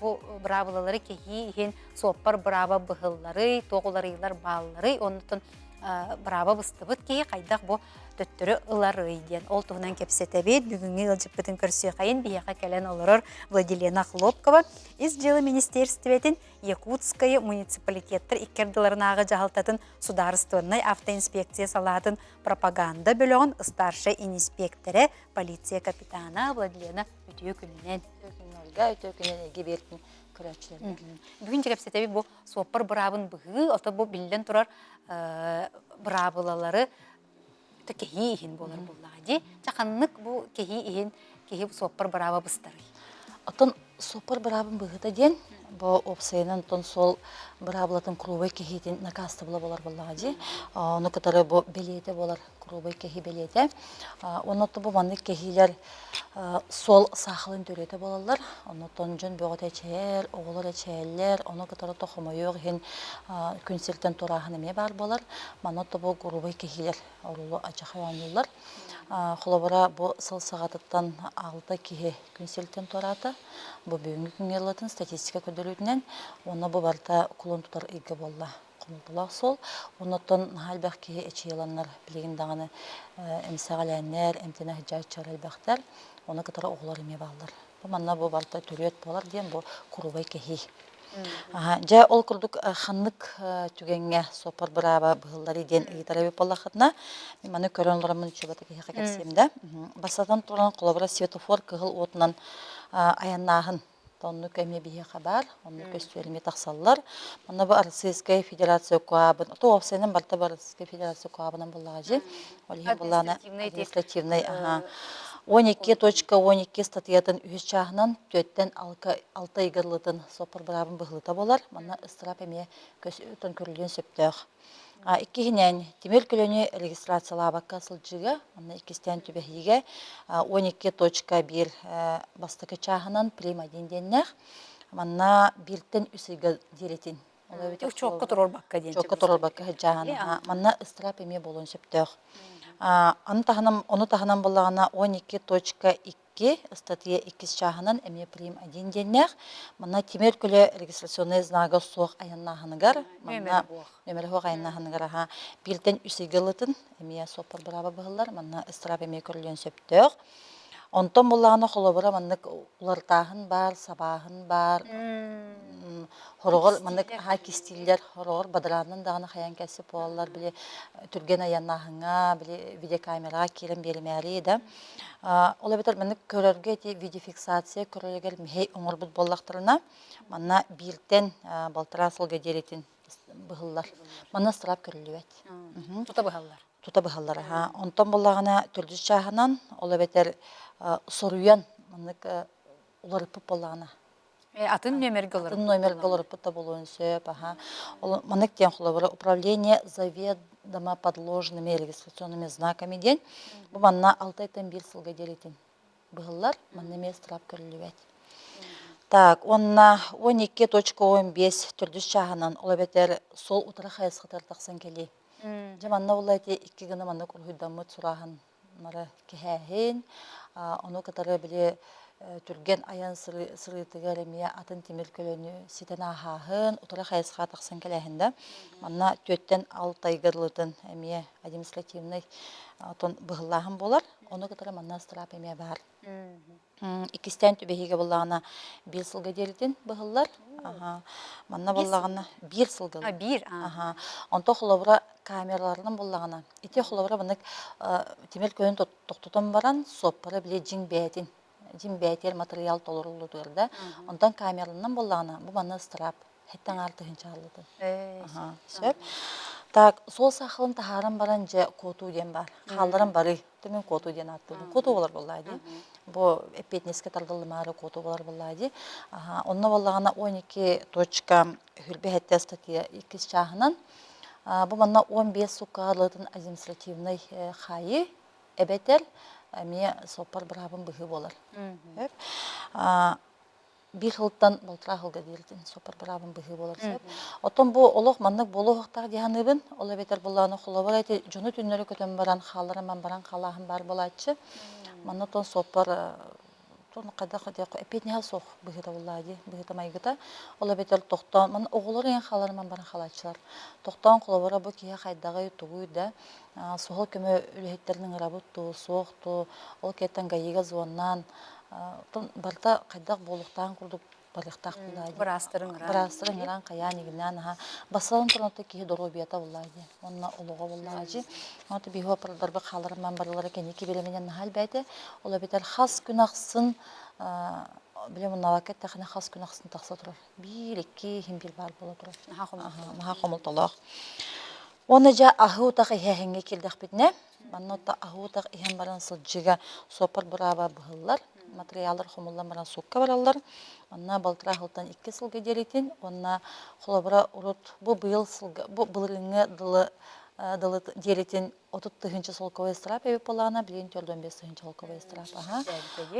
бу быраабылалары кэһии иһин суоппар бырааба быһылларый, туох уларыйыылар баалларый, оннуттан бырааба быстыбыт киһи хайдах бу төттөрү ыларый диэн ол туһунан кэпсэтэбит. Бүгүҥҥү ыалдьыппытын көрсүөххэйин биһиэхэ кэлэн олорор Владилена Хлопкова Ис дьыала министиэристибэтин Якутскай муниципалитеттар икки ардыларынааҕы дьаһалтатын судаарыстыбаннай автоинспекция салаатын пропаганда бөлөҕүн старшай иниспиэктэрэ, полиция капитана Владилена үтүө күнүнэн. Үтүө күнүн Ольга, үтүө күнүн эйгэ биэртин көрөөччүлэргэ. Бүгүн кэпсэтэбит бу суоппар быраабын быһыы, ото бу биллэн турар быраабылалары кэһии иһин буолар буоллаҕа дии. Чэ ханнык бу кэһии иһин киһи суоппар бырааба быстарый? Оттон суоппар быраабын быһыыта диэн бу уопсайынан оттон суол быраабылатын куруубай кэһиитин накаастабыла буолар буоллаҕа дии. Ону кытары бу бэлиэтэ буолар куруубай кэһии бэлиэтэ. Уонна бу маннык кэһиилэр суол саахалын төрүөтэ буолаллар. Оннуттан дьон бөҕөтө эчэйэр, оҕолор эчэйэллэр, ону кытары то хомойуох иһин күн сиртэн турааһын эмиэ баар буолар. Манна бу куруубай кэһиилэр оруолу адьахай оонньууллар. Холобура, бу сыл саҕатыттан алта киһи күн сиртэн туораата. Бу бүгүҥҥү күҥҥэ ыллатын статистика көрдөрүүтүнэн уонна бу барыта кулун тутар ыйга буолла. Хомолтолоох суол. Оннуттан наһаа элбэх киһи эчийэланнар билигин даҕаны эмсэҕэлээннэр, эмтэнэ сылдьааччылар элбэхтэр. Ону кытары оҕолор эмиэ бааллар. Бу манна бу барыта төрүөт буолар диэн бу куруубай кэһии. Дьэ, ол курдук ханнык түгэҥҥэ суоппар бырааба быһылларый диэн ыйытар эбит буоллаххытына, мин маны көрөн олороммун үчүгэйдик киһиэхэ кэпсиэм да. Бастатан туран, холобура, светофор кыһыл уотунан айаннааһын Оннук эмиэ биһиэхэ баар, оннук көстүүлэр эмиэ тахсаллар. Манна бу Российская Федерация КОАБын, то уопсайынан барыта бу Российская Федерация КОАБынан буоллаҕа дии. Ол иһин буоллаҕына административнай, аха. 12.12 ыстатыйатын үһүс чааһынан түөттэн алта ыйгырлытын суоппар быраабын быһылыта буолар. Манна ыстыраап эмиэ көс көрүлүөн сөптөөх. Иккиһинэн, тимир көлөнү регистрациялаабакка сылдьыыга, манна иккистээн түбэһиигэ 12.1 бастакы чааһынан прим 1 диэннээх. Манна бииртэн үс ыйга диэритин Учуокка туруорбакка диэн. Учуокка туруорбакка сылдьааһын. Манна ыстыраап эмиэ буолуон сөптөөх. Аны таһынан, ону таһынан буоллаҕына 12.2 ыстатыйа иккис чааһынан эмиэ прим 1 диэннээх. Манна тимир көлө регистрационнай знага суох айаннааһыныгар, манна нөмэрэ суох айаннааһыныгар аха бииртэн үс ыйга ылытын эмиэ суоппар бырааба быһыллар. Манна ыстыраап эмиэ көрүлүөн сөптөөх. Онтон буллаҕына холобура маннык уларытааһын баар, сабааһын баар, хороҕор маннык аһаа кистииллэр, хороҕор бадараанынан даҕаны хайаан кэлсип буолаллар, били түргэн айаннааһыҥҥа, били видеокамераҕа киирэн биэримээри да. Ол эбэтэр маннык көрөргө ити видеофиксация көрөрүгэр мэһэй оҥорбут буоллахтарына, манна бииртэн балтараа сылга диэритин быһыллар. Манна ыстыраап көрүллүбэт. Тута быһаллар. Тута быһаллар аһа. Онтон буоллаҕына төрдүс чааһынан, ол эбэтэр соруйан маннык уларыппыт буоллаҕына. Атын нүөмэргэ олоруппут. Атын номерга олоруппут да буолуон сөп. Аха. Ол маннык диэн холобура управление заведомо подложными регистрационными знаками диэн. Бу манна алта ыйтан биир сылга диэритин быһыллар, манна эмиэ ыстыраап көрүллүбэт. Так, уонна 12.15 төрдүс чааһынан, ол эбэтэр сол утары хайысхатыгар тахсан кэлии. Дьэ манна буолла ити икки гына маннык уруһуйдаммыт сурааһыннары кэһээһин, ону кытары били түргэн айан сырыытыгар эмиэ атын тимир көлөнү ситэн ааһааһын, утары хайысхаҕа тахсан кэлээһин да. Манна түөттэн алтайга дылытын эмиэ административнай отон быһыллааһын буолар. Ону кытары манна ыстыраап эмиэ баар. Иккистээн түбэһиигэ буоллаҕына биир сылга диэритин быһыллар. Манна буоллаҕына биир сылга. Биир. Онто холобура камераларынан буоллаҕына ити холобура маннык тимир көлөн тохтотон баран суоппара били дьиҥ бэйэтин дьиҥ бэйэтигэр матырыйаал толоруллутугар да онтон камераларынан буоллаҕына бу манна ыстыраап Хэттэн аҥаар тыһыынча хааллытын. Сөп. Так, суол саахалын таһааран баран дьэ куотуу диэн баар. Хаалларан барыы. Мин куотуу диэн ааттыыбын. Куотуу болар буоллаа дии. Бу эппиэтинэскэ тардыллымаары куотуу болар буоллаа дии. Онно буоллаҕына 12 точка хүрбэ статья иккис чааһынан бу манна 15 сукка административнай хаайыы эбэтэр эмиэ суоппар быраабын быһыы буолар. Биир сылтан балтараа сылга дииртин суоппар быраабын быһыы буолар сөп. Оттон бу олох маннык буолуохтаах дии саныыбын. Ол эбэтэр буллааны холобур эти дьону түннэри көтөн баран хаалларан баран халааһын баар буолааччы. Манна тон суоппар тон хайдах эппиэтинэһэ суох быһыыта буоллаа дии, быһыыта майгыта. Ол эбэтэр тохтоон, манна оҕолор иһин хааларыман баран халааччылар. Тохтоон холобура бу киһи хайдаҕый, тугуй да, суһал көмө үлэһиттэрин ыҥырабыт дуу, суох дуу, ол кэттэн ГАИга звоннаан Оттон барыта хайдах буолуохтааҕын курдук барыахтаах буоллаа дии. Быраастары ыҥыраан. Быраастары ыҥыраан хайаан игинээн аһа бассалан туран киһи доруобуйата буоллаа дии. Уонна олоҕо буоллаа дии. Онто биһи опердарга хааларыман барылара кэнники бириэмэнэн наһаа элбээтэ. Ол эбэтэр хас күн ахсын били муннабакка эттэхинэ хас күн ахсын тахса турар. Биир, икки иһин биир баар буола турар. Наһаа хомолтолоох. Уонна дьэ аһыы утах иһээһиҥҥэ киирдэхпитинэ Манна аһыы-утах иһэн баран сылдьыыга суоппар бырааба быһыллар, матырыйааллар хомуллан баран суукка бараллар. Манна балтараа сылтан икки сылга диэритин уонна холобура урут бу быйыл сылга бу былырыыҥҥы дылы дылы диэритин 30 тыһыынча солковай ыстыраап эбит буоллаҕына, билигин 45 тыһыынча солковай ыстыраап. Аха.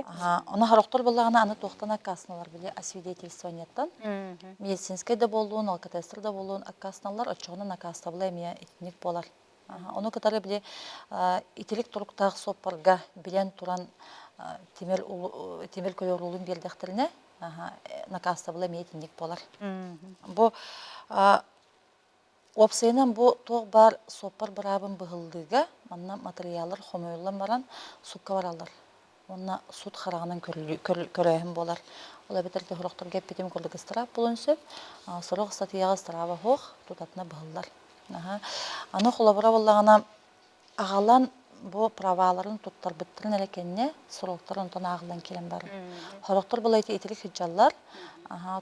Аха. Ону хорохтор буоллаҕына аны туохтан аккаастаналлар били освидетельствованиеттан. Медицинскэй да буоллун, алкотестр да буоллун аккаастаналлар, оччоҕуна накаастабыла эмиэ итинник буолар. Ону кытары били итирик туруктаах суоппарга билэн туран тимир тимир көлө уруулун биэрдэхтэринэ накаастабыла эмиэ итинник буолар. Бу уопсайынан бу туох баар суоппар быраабын быһыллыыга манна матырыйааллар хомуйуллан баран суукка бараллар. Уонна суут хараҕынан көрөөһүн буолар. Ол эбэтэр сорохторго эппитим курдук ыстыраап буолуон сөп. Сорох ыстатыйаҕа ыстырааба суох, тутатына быһыллар. Аны холобура буоллаҕына, аҕалан бу праваларын туттарбыттарын эрэ кэннэ сроктар онтон ааҕыллан киирэн барар. Сорохтор була ити итирик сылдьаллар,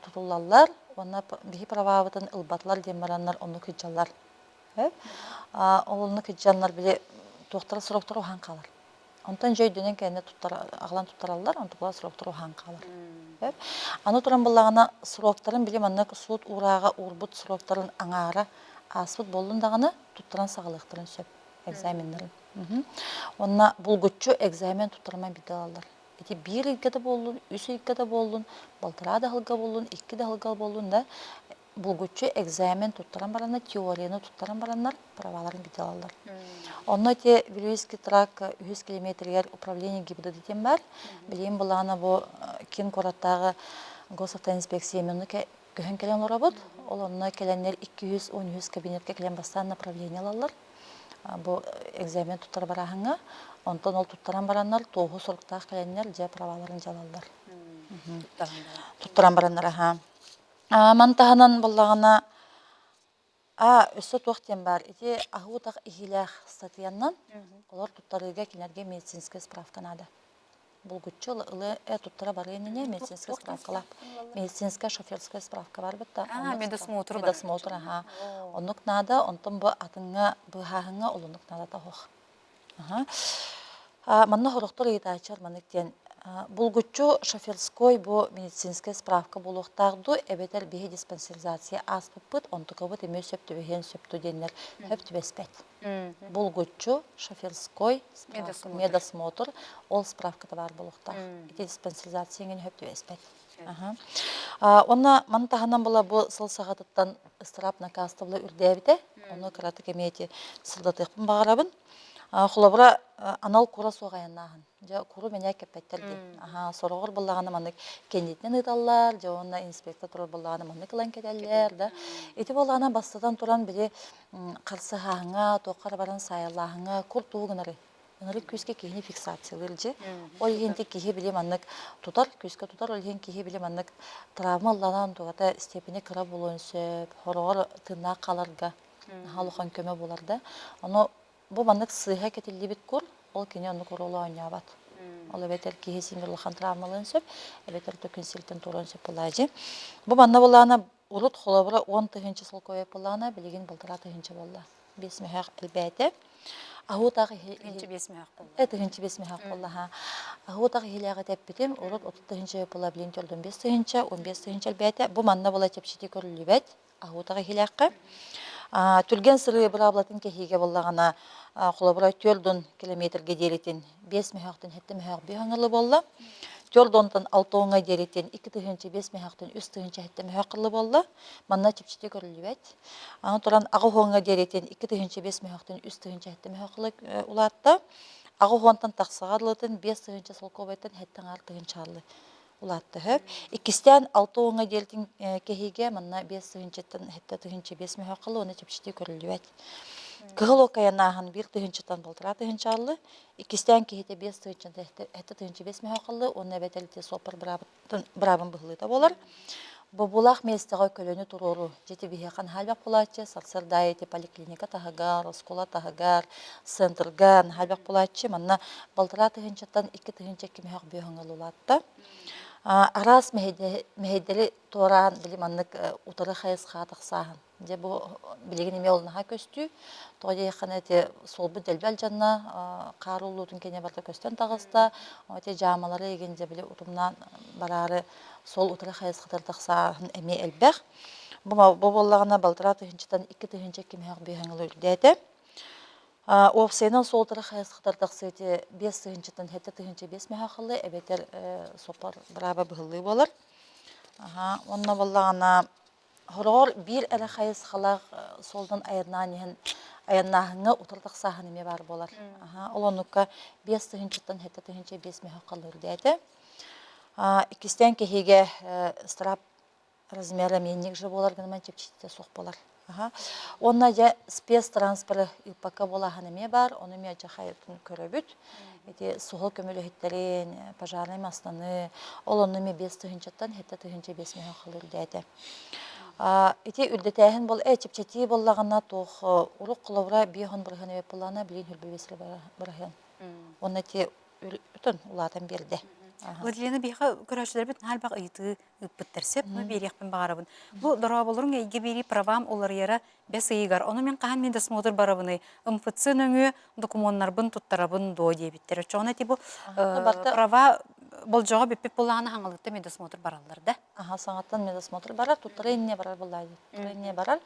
тутуллаллар уонна биһи правабытын ылбатылар диэн бараннар оннук сылдьаллар. Ол оннук сылдьаннар били туохтара сроктара уһаан хаалар. Онтон дьэ өйдөнөн кэннэ туттар, аҕалан туттараллар, онтукалар сроктар уһаан хаалар. Аны туран буллаҕына сроктарын били маннык суут уурааҕа уурбут сроктарын аҥаара ааспыт буоллун даҕаны туттаран саҕалыахтарын сөп экзаменнарын. Уонна булгуччу экзамен туттарыма биирдэ ылаллар. Ити биир ыйга да буоллун, үс ыйга да буоллун, балтараа да ыһылга буоллун, икки да ыһылга буоллун да булгуччу экзамен туттаран бараннар, теорияны туттаран бараннар праваларын биирдэ ылаллар. Онно ити Вилюйский тракт үһүс километригэр управление ГИБДД диэн баар. Билигин былаана бу киин куораттааҕы госавтоинспекция көһөн кэлэн олоробут. Ол онно кэлэннэр 213 кабинетка кэлэн бастаан направление ылаллар. Бу экзамен туттара барааһыҥҥа. Онтон ол туттаран бараннар туоһу соруктаах кэлэннэр дьэ праваларын дьалаллар. Туттаран бараннар аха. Ман таһынан буоллаҕына А өссө туох диэн баар, ити аһыы-утах иһиилээх ыстатыйаннан олор туттарыыга кинилэргэ медицинскэй справка наада. Булгуччу ылы туттара барыа иннинэ медицинскэй справкалаах медицинскэй шоферская справка бар бытта. А, медосмотр бар. Медосмотр, аха. Оннук наада, онтон бу атыҥҥа быһааһыҥҥа олуннук наада тоһох. Манна сорохтор ыйытааччылар маннык диэн булгуччу шоферской бу медицинскэй справка буолуохтаах дуу эбэтэр биһи диспансеризация ааспыппыт онтукабыт эмиэ сөп түбэһиэн сөп дуу диэннэр сөп түбэспэт. Булгуччу шоферской справка, медосмотр ол справката баар буолуохтаах. Ити диспансеризация эҥин сөп түбэспэт. Уонна маны таһынан була бу сыл саҕатыттан ыстыраап накаастабыла үрдээбитэ. Ону кыратык эмиэ ити сырдатыахпын баҕарабын. Холобура, анал кура суох айаннааһын. Дьэ, куру мэнээк кэппэттэр дии. Аһаа, сороҕор буоллаҕына маннык кэннитинэн ыыталлар, дьэ уонна инспектор турар буоллаҕына маннык ылан кэтэллэр да. Ити буоллаҕына бастатан туран били харсыһааһыҥҥа, туохха эрэ баран саайаллааһыҥҥа кур тугу гынарый? Ынырык күүскэ киһини фиксациялыыр дьи. Ол иһин ити киһи били маннык тутар, күүскэ тутар, ол иһин киһи били маннык травма ылланан тугата степени кыра буолуон сөп, хороҕор тыыннаах хааларга наһаа улахан көмө буолар да. Ону бу маннык сыыһа кэтиллибит кур, ол кини оннук оруолу оонньообот. Ол эбэтэр киһи син улахан травмалыан сөп, эбэтэр төкүн сиртэн туруон сөп буолаачы. Бу манна буоллаҕына урут холобура 10 тыһыынча солкуобай буоллаҕына, билигин 1,5 тыһыынча буолла. Биэс мөһөөх элбээтэ. Аһуутаах Тыһыынча биэс мөһөөх буолла. 1005 мөһөөх буолла аһаа. Аһуутаах иһилээҕи тэппитим, урут 30 тыһыынча буолла, билигин 45 тыһыынча, 15 тыһыынча элбээтэ. Бу манна буола чэпчэтии көрүллүбэт аһуутаах иһилээххэ. Түргэн сырыы быраабылатын кэһиигэ буоллаҕына, холобура, 4 километрга диэритин 5 мөһөөхтөн 7 мөһөөх биэс оҥылы буолла. 4 онтон 6 оҥҥа диэритин 2 тыһыынча 5 мөһөөхтөн 3 тыһыынча 7 мөһөөх кылы буолла. Манна чэпчэтии көрүллүбэт. Аны туран аҕа уһуоҥҥа диэритин 2 тыһыынча 5 мөһөөхтөн 3 тыһыынча 7 мөһөөх кылы улаатта. Аҕа уһуонтан тахсаҕа дылытын 5 тыһыынча солкуобайтан 7 аҥаар тыһыынча улаатта сөп. Иккистээн алта уоҥҥа диэлтин кэһиигэ манна биэс тыһыынчаттан сэттэ тыһыынча биэс мөһөөх халы уонна чэпчэтии көрүллүбэт. Кыһыл окайанааһын биир тыһыынчаттан балтараа тыһыынча аллы. Иккистээн киһитэ биэс тыһыынчаттан сэттэ тыһыынча биэс мөһөөх халлы уонна эбэтэр ити суоппар быраабыттан быраабын быһылыыта буолар. Бобуулаах миэстэҕэ көлөнү туруоруу дьити биһиэхэ наһаа элбэх буолааччы. Сарсыарда аайы ити поликлиника таһыгар, оскуола таһыгар, центрга наһаа элбэх буолааччы. Манна балтараа тыһыынчаттан 2 тыһыынча 2 мөһөөх бүөһүҥ улаатта. Араас мэһэйдэри туораан били маннык утары хайысхаҕа тахсааһын. Дьэ бу билигин эмиэ ол наһаа көстүү. Тоҕо диэххинэ ити суолбут дэлби алдьанна, хаар ууллуутун кэннэ барыта көстөн таҕыста. Ити дьаамалары игин дьэ били утумнаан бараары суол утары хайысхатыгар тахсааһын эмиэ элбэх. Бу бу буоллаҕына балтараа тыһыынчаттан 2 тыһыынча 2 мөһөөх бүөһэҥ үрдээтэ. Уопсайынан суолтара хайысхатар тахсыы ити 5 тыһыынчаттан 7 тыһыынча 5 мөһөөх эбэтэр соппор бырааба быһыллыы буолар. Онно буоллаҕына Хороҕор биир эрэ хайысхалаах суолунан айаннаан иһэн айаннааһыҥҥа утары тахсааһын эмиэ баар буолар. Ол оннукка 5 тыһыынчаттан 7 тыһыынча 5 мөһөөх халлыыр диэтэ. Иккистээн киһигэ ыстыраап размера эмиэ же буолар гынан чэпчэтиитэ суох буолар. Уонна дьэ спецтранспоры ыыппакка буолааһын эмиэ баар, ону эмиэ дьэ хайатын көрөбүт. Ити суһал көмөлөһүттэрин, пожарнай массыынаны, ол онно эмиэ 5 тыһыынчаттан 7 тыһыынча 5 мөһө халыр үрдээтэ. Ити үрдэтээһин бол чэпчэтии буоллаҕына туох урук холобура 5 бырыһыан эбит буоллаҕына билигин 25 бырыһыан. Уонна ити үтөн улаатан биэрдэ. Владилена биһиэхэ көрөөччүлэрбит наһаа элбэх ыйытыы ыыппыттар сөп, ну биэриэхпин баҕарабын. Бу дорооболоруҥ эйгэ биэрии правам уларыйара бэс ыйыгар, ону мин хаһан медосмотр барабыный, МФЦ нөҥүө докумуоннарбын туттарабын дуо диэбиттэр. Оччоҕуна ити бу права болдьоҕо бүппүт буоллаҕына хаҥалыттан медосмотр бараллар да? Аха, саҥаттан медосмотр барар, туттара инньэ барар буоллаа дии. Туттара инньэ барар,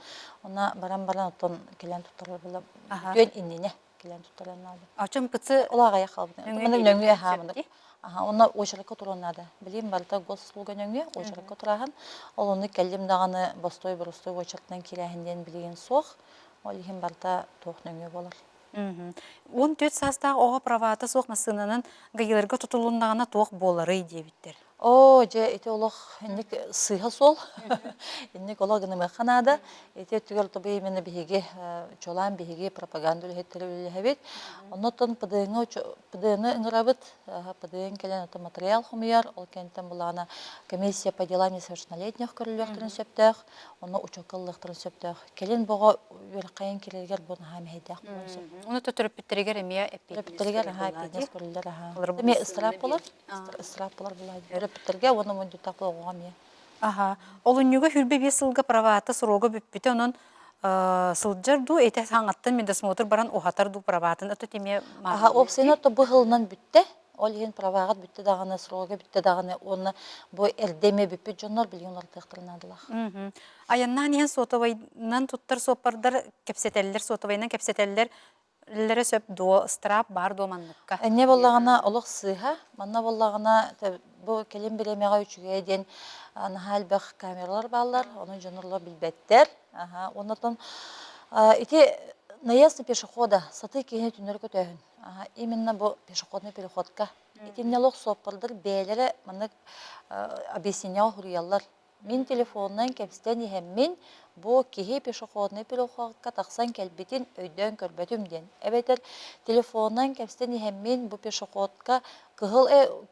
уонна баран баран оттон кэлэн туттарар буолла. Бүтүөн иннинэ кэлэн туттаран наада. Оччон МПЦ Ол аҕыйах хаалбыт. Маны нөҥүө аһаа маны. Аха, онно очеракка туруон наада. Билим барыта госуслуга нөҥүө очеракка тураһын. Ол онну кэллим даҕаны бостой боростой очератынан киирээһин диэн билигин суох. Ол иһин барыта туох нөҥүө буолар. 14 саастаах оҕо правата суох массыынанан гаиларга тутулуннаҕына туох буоларый диэбиттэр. Оо, дьэ, ити олох инник сыыһа суол. Инник олох гынымыахха наада. Ити өттүгэр тобу именно биһиги чуолаан биһиги пропаганда үлэһиттэрэ үлэлэһэбит. Оннуттан ПДН-ы ПДН-ы ыҥырабыт. ПДН кэлэн ото материал хомуйар. Ол кэнниттэн булаана комиссия по делам несовершеннолетних көрүллүөхтэрин сөптөөх. Онно учуокка ыллыахтарын сөптөөх. Кэлин боҕо үөрэххэйэн кэлэригэр бу наһаа мэһэйдээх буолуон сөп. Ону төрөппүттэригэр эмиэ эппиэтинэс Төрөппүттэригэр аһаа эппиэтинэс көрүллэр аһаа. Эмиэ ыстыраап болар. Ыстыраап болар булаа. Төрөппүттэргэ уонна мундуттаах оҕоҕо эмиэ. Аха. Олунньуга 25 сылга правата срога бүппүтэ, онон сылдьар дуу, этэ саҥаттан медосмотр баран уһатар дуу праватын ото тимиэ Аха, уопсайынан то бу сылынан бүттэ. Ол иһин праваҕыт бүттэ даҕаны, срога бүттэ даҕаны уонна бу эрдэ эмиэ бүппүт дьоннор билигин уларытыахтарын наадалаах. Айаннаан иһэн сотовайынан туттар суоппардар кэпсэтэллэр, сотовайынан кэпсэтэллэр лэрэ сөп дуо, ыстыраап баар дуо манныкка? Энньэ буоллаҕына олох сыыһа, манна буоллаҕына бу кэлин бириэмэҕэ үчүгэйэ диэн наһаа элбэх камералар бааллар, ону дьонурлар билбэттэр. Оннотон ити наезд на пешехода сатыы киһини түннэри көтөөһүн. Именно бу пешеходный переходка. Итиннэ олох суоппардар бэйэлэрэ маннык объяснение суруйаллар. Мин телефонунан кэпсэтэн иһэммин, бу киһи пешеходный переходка тахсан кэлбитин өйдөөн көрбөтүм диэн. Эбэтэр телефонунан кэпсэтэн иһэммин, бу пешеходка кыһыл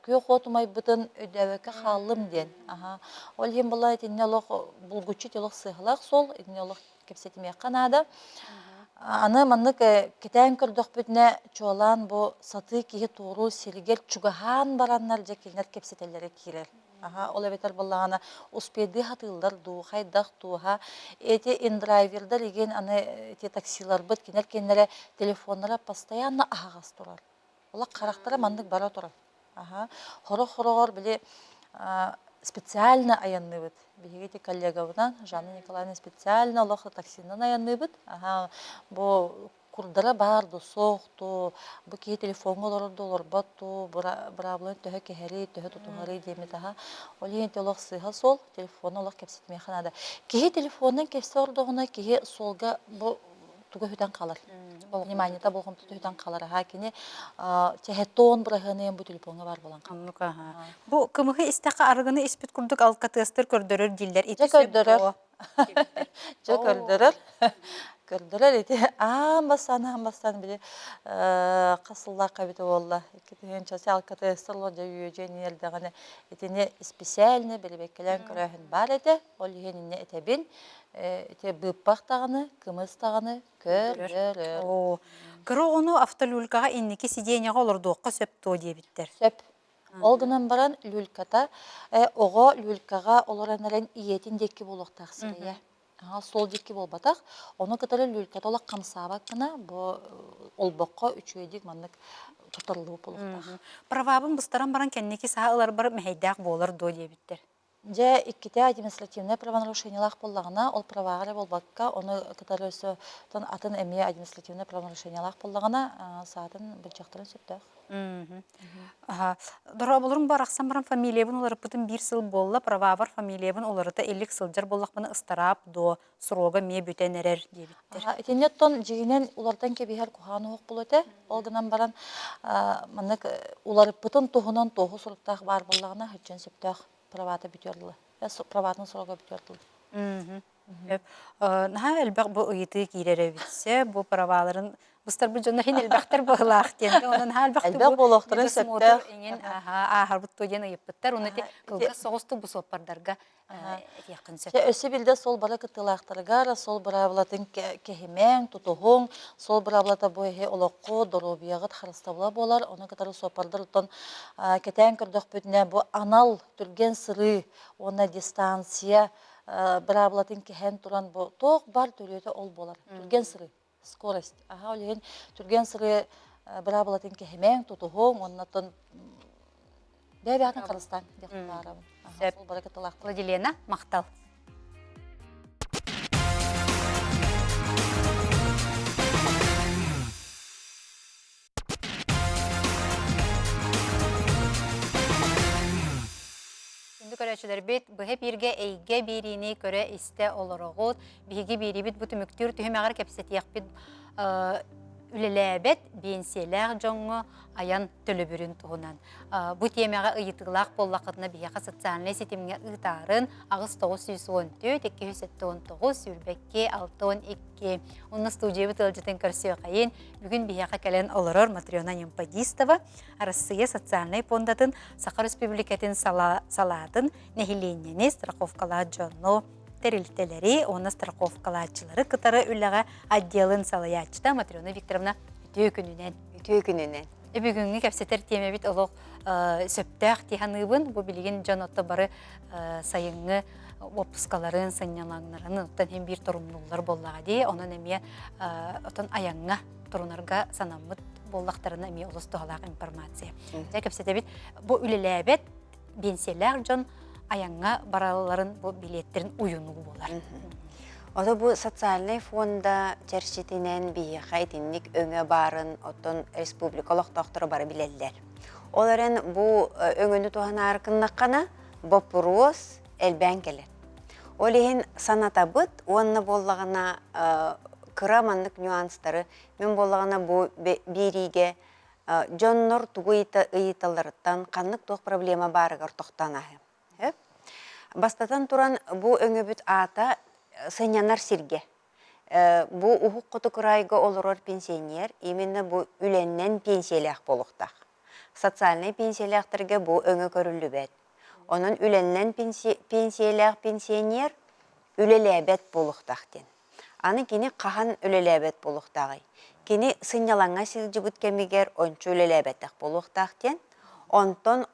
күөх уот умайбытын өйдөөбөккө хааллым диэн. Аха. Ол иһин була итиннэ олох булгуччу олох сыыһалаах суол, итиннэ олох кэпсэтимиэххэ наада. Аны маннык кэтээн көрдөхпүтүнэ, чуолаан бу сатыы киһи туоруур сиригэр чугаһаан бараннар дьэ кинилэр кэпсэтэллэрэ киирэр. Аха, ол эбэтэр буоллаҕына успейдыы сатыыллар дуу, хайдах дуу, эти индрайвердар игин аны ити таксиларбыт кинилэр кинилэрэ телефоннара постоянно аһаҕас турар. Олох харахтара маннык бара турар. Аха, хорох-хороҕор били специально айанныыбыт. Биһиги ити коллегабынан Жанна Николаевна специально олох таксинан айанныыбыт. Аха, бу курдара баар дуу, суох дуу, бу киһи телефоҥҥа олорор дуу, олорбот дуу, быраабыланы төһө кэһэрий, төһө тутуһарый диэммит аһа. Ол иһин ити олох сыыһа суол, телефону олох кэпсэтимиэхэ наада. Киһи телефонунан кэпсэ олордоҕуна, киһи суолга бу туга сүтэн хаалар. Вниманиета болҕомтото сүтэн хаалар. Аһа кини чэһэтон быраһыаныйан бу телефоҥҥа баар буолан хаалар. Оннук аһа. Бу кымыһы истэххэ арыгыны испит курдук алкатыастар көрдөрөр дииллэр. Ити Дьэ сөп көрдөрөр. дуо? Дьэ көрдөрөр. Көрдөрөр ити аан бастаан аан бастаан били хас сыллаахха эбитэ буолла 2000 алкатыастар олор дьэ үөдьүөн иһэрдэҕинэ итини исписээлинэ бэлибэккэлээн көрөөһүн баар этэ. Ол иһин инньэ этэбин ити быыппах даҕаны, кымыс даҕаны көрдөрөр. Оо, кыра оҕону автолюлькаҕа инники сидиэнньэҕэ олордуохха сөп дуо диэбиттэр. Сөп. Ол гынан баран люльката оҕо люлькаҕа олорон эрэн ийэтин диэки буолуохтаах сирэйэ. Суол диэки буолбатах. Ону кытары люльката олох хамсаабат гына бу олбоххо үчүгэйдик маннык туттарыллыбыт буолуохтаах. Правабын быстаран баран кэнники саа ыларбар мэһэйдээх буолар дуо диэбиттэр. Дьэ, иккитэ административнай правонарушениелаах буоллаҕына, ол праваҕа эрэ буолбакка, ону кытары өссө атын эмиэ административнай правонарушениелаах буоллаҕына, саатын былдьахтарын сөптөөх. Дорооболорум барахсан баран фамилиябын уларыппытым биир сыл буолла, правабар фамилиябын уларыта илик сылдьар буоллахпына ыстараап дуо, срога эмиэ бүтэн эрэр диэбиттэр. Итиннэ оттон дьиҥинэн уларытан кэбиһэр куһаҕан уһук буолуо этэ. Ол гынан баран маннык уларыппытын туһунан туоһу суруктаах баар буоллаҕына, һыччан сөптөөх правата бүтүөр дылы. Праватын срога бүтүөр дылы. Наһаа элбэх бу ыйытыы киирэр эбит. Бу праваларын быстарбыт дьонно иһин элбэхтэр быһылаах диэн. Онон наһаа элбэх Элбэх буолуохтарын сөптөөх. Иҥин ааһарбыт туо диэн ыйыппыттар. Уну ити кылгас соҕустук бу суоппардарга этиэххин сөп. Өссө билде сол бара кыттыылаахтарыгар сол быраабылатын кэһимэҥ, тутуһуҥ, сол быраабылата бу эһи олоххо доруобуйаҕыт харыстабыла буолар. Ону кытары суоппардар оттон кэтээн көрдөхпүтүнэ бу анал түргэн сырыы уонна дистанция быраабылатын кэһэн туран бу туох бар төрүөтэ ол буолар. Түргэн сырыы, скорость. Аха ол иһин түргэн сырыы быраабылатын кэһимэҥ, тутуһуҥ, уонна бэйэ-бэйэҕитин харыстааҥ диэхпин баҕарабын. Сөп. Владилена, махтал. Күндү көрөөччүлэрбит, быһа бииргэ эйгэ биэриини көрө-истэ олороҕут. Биһиги биэриибит бу түмүктүүр түһүмэҕэр кэпсэтиэхпит үлэлээбэт биэнсийэлээх дьоҥҥо айан төлөбүрүн туһунан. Бу тиэмэҕэ ыйытыылаах буоллаххытына биһиэхэ социальнай ситимҥэ ыытаарын 8914 279 22 62 Онно студиябыт ыалдьытын көрсүөххэйин. Бүгүн биһиэхэ кэлэн олорор Матрена Немпадистова Арассыыйа социальнай пуондатын Саха Республикатын салаатын нэһилиэнньэни страховкалаах дьону тэрилтэлэри уонна страховкалааччылары кытары үлэҕэ отделын салайааччыта Матрена Викторовна үтүө күнүнэн. Үтүө күнүнэн. Бүгүҥҥү кэпсэтэр тиэмэбит олох сөптөөх дии саныыбын. Бу билигин дьон отто бары сайыҥҥы уоппускаларын, сынньалаҥнарын оттон иһин биир торумнууллар буоллаҕа дии. Онон эмиэ отон айаҥҥа турунарга санаммыт буоллахтарына эмиэ олус туһалаах информация. Дьэ кэпсэтэбит. Бу үлэлээбэт биэнсийэлээх дьон айаҥҥа баралларын бу билиэттэрин уйунуу буолар. Ото бу социальнай фонда чэрчитинэн биһиэхэ итинник өҥө баарын оттон республика олохтоохторо бары билэллэр. Ол эрэн бу өҥөнү туһанаары гыннаххына боппуруос элбээн кэлэр. Ол иһин санатабыт уонна буоллаҕына кыра маннык нюанстары мин буоллаҕына бу биэриигэ дьоннор тугу ыйыталларыттан ханнык туох проблема баарыгар тохтоон ааһыам. Бастатан туран бу өҥөбүт аата сынньанар сиргэ. Бу уһук хоту кыраайга олорор пенсионер именно бу үлэннэн пенсиялээх буолуохтаах. Социальнай пенсиялээхтэргэ бу өҥө көрүллүбэт. Онон үлэннэн пенсиялээх пенсионер үлэлээбэт буолуохтаах диэн. Аны кини хаһан үлэлээбэт буолуохтааҕый? Кини сынньалаҥҥа сылдьыбыт кэмигэр ончу үлэлээбэтэх буолуохтаах диэн. Онтон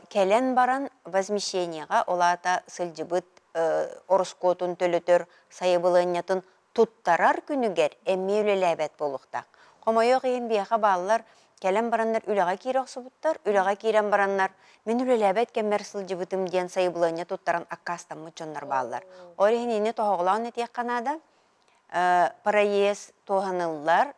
кэлэн баран возмещениеҕа, ол аата сылдьыбыт ороскуотун төлөтөр сайабылыанньатын туттарар күнүгэр эмиэ үлэлээбэт буолуохтаах. Хомойуох иһин биһиэхэ бааллар кэлэн бараннар үлэҕэ киирэ охсубуттар, үлэҕэ киирэн бараннар мин үлэлээбэт кэммэр сылдьыбытым диэн сайабылыанньа туттаран аккаастаммыт дьоннор бааллар. Ол иһин ини тоһоҕолоон этиэххэ наада, проезд туһаныллар,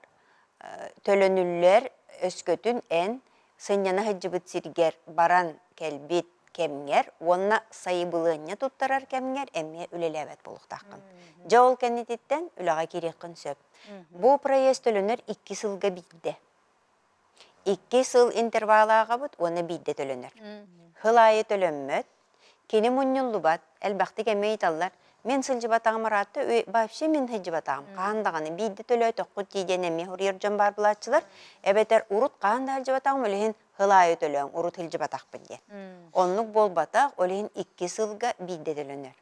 төлөнүллэр, өскөтүн эн сынньана сылдьыбыт сиргэр баран кэлбит кэмҥэр уонна сайыбылыанньа туттарар кэмҥэр эмиэ үлэлээбэт буолуохтааххын. Дьэ ол кэннититтэн үлэҕэ киириэххин сөп. Бу проезд төлөнөр 2 сылга биирдэ. 2 сыл интервалааҕабыт уонна биирдэ төлөнөр. Сыл аайы төлөммөт, Кини мунньуллубат, элбэхтик эмиэ ыйыталлар. Мин сылдьыбатаҕым ыраатта, вообще мин сылдьыбатаҕым, хаһан даҕаны биирдэ төлөөтөххүт дии диэн эмиэ суруйар дьон баар булааччылар. Эбэтэр урут хаһан да сылдьыбатаҕым, ол иһин сыл аайы төлөөҥ, урут сылдьыбатахпын диэн. Оннук буолбатах, ол иһин 2 сылга биирдэ төлөнөр.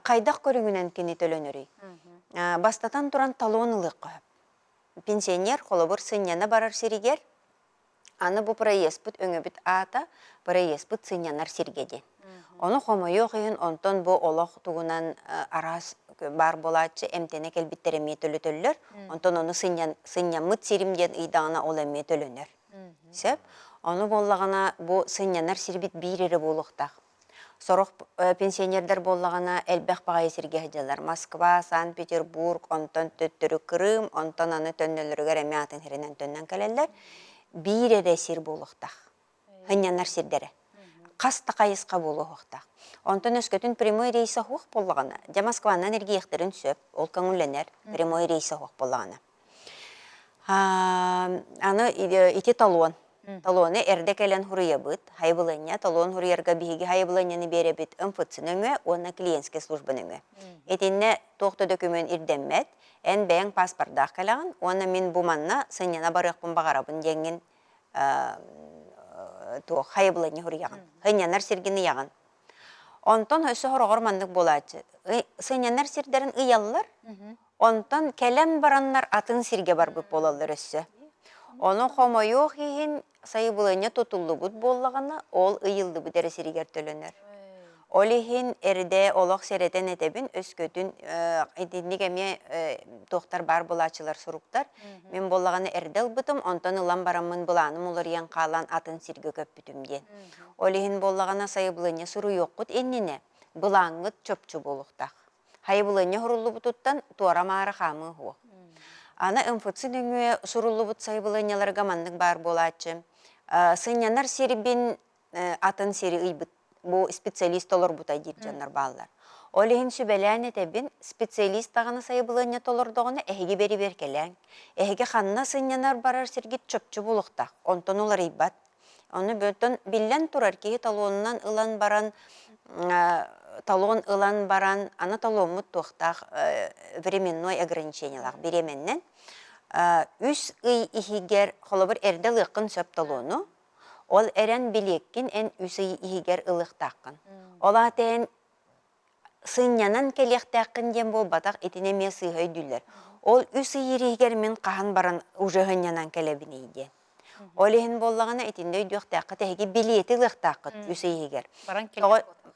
Хайдах көрүҥүнэн кини төлөнөрүй? Бастатан туран талон ылыахха сөп. Пенсионер холобур сынньана барар сиригэр Аны бу проездпыт өҥөбүт аата проездпыт сынньанар сиргэ диэн. Ону хомойуох иһин онтон бу олох тугунан араас баар буолааччы эмтэнэ кэлбиттэр эмиэ төлөтөллөр. Онтон ону сынньаммыт сирим диэн ыйдаҕына ол эмиэ төлөнөр. Сөп. Ону буоллаҕына бу сынньанар сирбит биир эрэ буолуохтаах. Сорох пенсионердар буоллаҕына элбэх баҕайы сиргэ сылдьаллар. Москва, Санкт-Петербург, онтон төттөрү Крым, онтон аны төннөллөрүгэр эмиэ атын сиринэн төннөн кэлэллэр. Биир эрэ сир буолуохтаах. Сынньанар сирдэрэ. Хас да хайысха буолуохтаах. Онтон өскөтүн прямой рейс суох буоллаҕына, дьэ Москванан эргийиэхтэрин сөп, ол көҥүллэнэр прямой рейс суох буоллаҕына. Аны ити талон. Талоны эрдэ кэлэн хуруйабыт. Хайыбылыанньа талон хуруйарга биһиги хайыбылыанньаны биэрэбит МФЦ нөҥүө уонна клиентскэй служба нөҥүө. Итиннэ туох да дөкүмүөн ирдэммэт. Эн бэйэҥ паспордаах кэлэҕин уонна мин бу манна сынньана барыахпын баҕарабын диэҥҥин туох хайыбылыанньа хуруйаҕын. Сынньанар сиргин ыйаҕын. Онтон өссө сороҕор маннык буолааччы. Сынньанар сирдэрин ыйаллар, Онтон кэлэн бараннар атын сиргэ барбыт буолаллар өссө. Ону хомойуох иһин сайыбылыанньа тутуллубут буоллаҕына, ол ыйыллыбыт эрэ сиригэр төлөнөр. Ол иһин эрдэ олох сэрэтэн этэбин, өскөтүн итинник эмиэ туохтар баар буолааччылар суруктар. Мин буоллаҕына эрдэ ылбытым, онтон ылан бараммын былааным уларыйан хаалан атын сиргэ көппүтүм диэн. Ол иһин буоллаҕына сайыбылыанньа суруйуоххут иннинэ былааҥҥыт чопчу буолуохтаах. Хайыбылыанньа суруллубутуттан туора-маары хаамыы суох. Аны МФЦ нөҥүө суруллубут сайыбылыанньаларга маннык баар буолааччы. Сынньанар сирбин атын сири ыйбыт бу специалист толорбута диир дьоннор бааллар. Ол иһин сүбэлээн этэбин, специалист даҕаны сайыбылыанньа толордоҕуна эһиги бэрэбиэркэлээҥ. Эһиги ханна сынньанар барар сиргит чопчу булуохтаах, онтон уларыйбат. Ону бөтөн биллэн турар киһи талонунан ылан баран талон ылан баран аны таломмут туохтаах временной ограничениелаах бириэмэннэн үс ый иһигэр холобур эрдэ ылыаххын сөп талону ол эрэн билиэккин эн үс ый иһигэр ылыахтааххын ол аата эн сынньанан кэлиэхтээххин диэн буолбатах, итини эмиэ сыыһа өйдүүллэр. Ол үс ый иһигэр мин хаһан баран уже сынньанан кэлэбиний диэн. Ол иһин буоллаҕына итиннэ өйдүөхтээххит эһиги билиэти ылыахтааххыт үс ый иһигэр.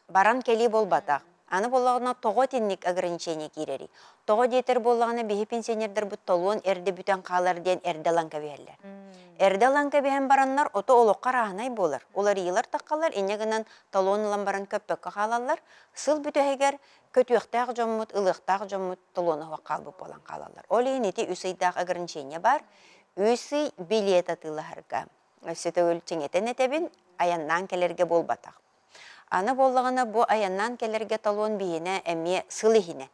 Баран кэлии буолбатах. Аны буоллаҕына тоҕо итинник ограничение киирэрий? Тоҕо диэтэр буоллаҕына биһи пенсионердарбыт толуон эрдэ бүтэн хаалар диэн эрдэ ылан кэбиһэллэр. Эрдэ ылан кэбиһэн бараннар ото олоххо арааһынай буолар. Уларыйыылар таххалар инньэ гынан талон ылан баран көппөккө хаалаллар. Сыл бүтэһигэр көтүөхтээх дьоммут, ылыахтаах дьоммут талона суох хаалбыт буолан хаалаллар. Ол иһин ити үс ыйдаах ограничение баар. Үс ый билиэт атыылаһарга. Өссө төгүл чиҥэтэн этэбин, айаннаан кэлэргэ буолбатах. Аны буоллаҕына бу айаннаан кэлэргэ талон биһинэ эмиэ сыл иһинэн.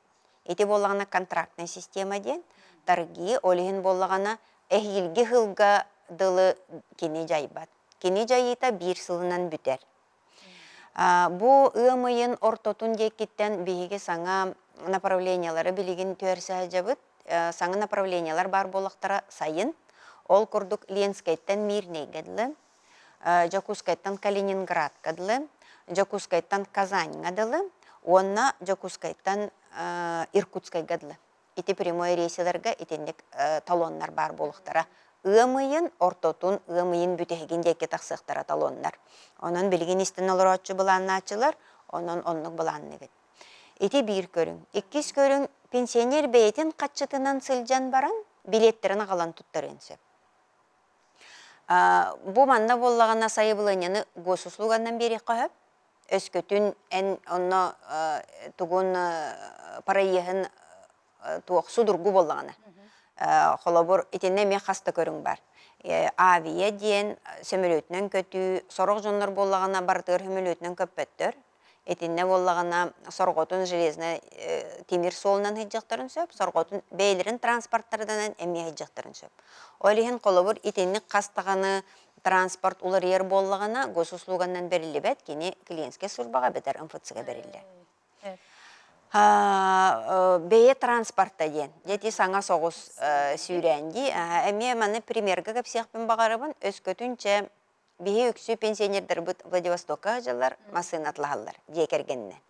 Ити буоллаҕына контрактная система диэн торги, ол иһин буоллаҕына эһиилги сылга дылы кини дьайбат. Кини дьайыыта биир сылынан бүтэр. Бу ыам ыйын ортотун диэкиттэн биһиги саҥа направлениелары билигин түһэрсэ сылдьабыт. Саҥа направлениелар баар буоллахтара сайын. Ол курдук Ленскэйтэн Мирнэйгэ дылы, Дьокуускайтан Калининградка дылы, Дьокуускайтан Казаньҥа дылы уонна Дьокуускайтан Иркутскайга дылы. Ити прямой рейсэлэргэ итинник талоннар баар буолуохтара. Ыам ыйын ортотун, ыам ыйын бүтэһигин диэки тахсыахтара талоннар. Онон билигин истэн олорооччу былааннааччылар, онон оннук былаанныгыт. Ити биир көрүҥ. Иккис көрүҥ пенсионер бэйэтин хаччытынан сылдьан баран билиэттэрин аҕалан туттарыан сөп. Бу манна буоллаҕына сайабылыанньаны госуслуганнан биэриэххэ сөп. Өскөтүн эн онно тугун проеһын туох судургу буоллаҕына. Холобур, итиннэ эмиэ хас да көрүҥ бар. Авиа диэн сөмөлүөтүнэн көтүү, сорох дьоннор буоллаҕына барытыгар сөмөлүөтүнэн көппөттөр. Итиннэ буоллаҕына сорҕотун железный тимир суолунан сылдьыахтарын сөп, сорҕотун бэйэлэрин транспорттарынан эмиэ сылдьыахтарын сөп. Ол иһин холобур итинник хас даҕаны транспорт уларыйар буоллаҕына госуслуганнан бэриллибэт, кини клиентскэй службаҕа эбэтэр МФЦ-га бэриллэр. Бэйэ транспорта диэн, дьэ саҥа соҕус сүүрээн дии. Эмиэ маны примерга кэпсиэхпин баҕарабын. Өскөтүн чэ Биһи үксү пенсионердарбыт Владивостокка сылдьаллар, массыына атлаһаллар дьиэ кэргэнинэн.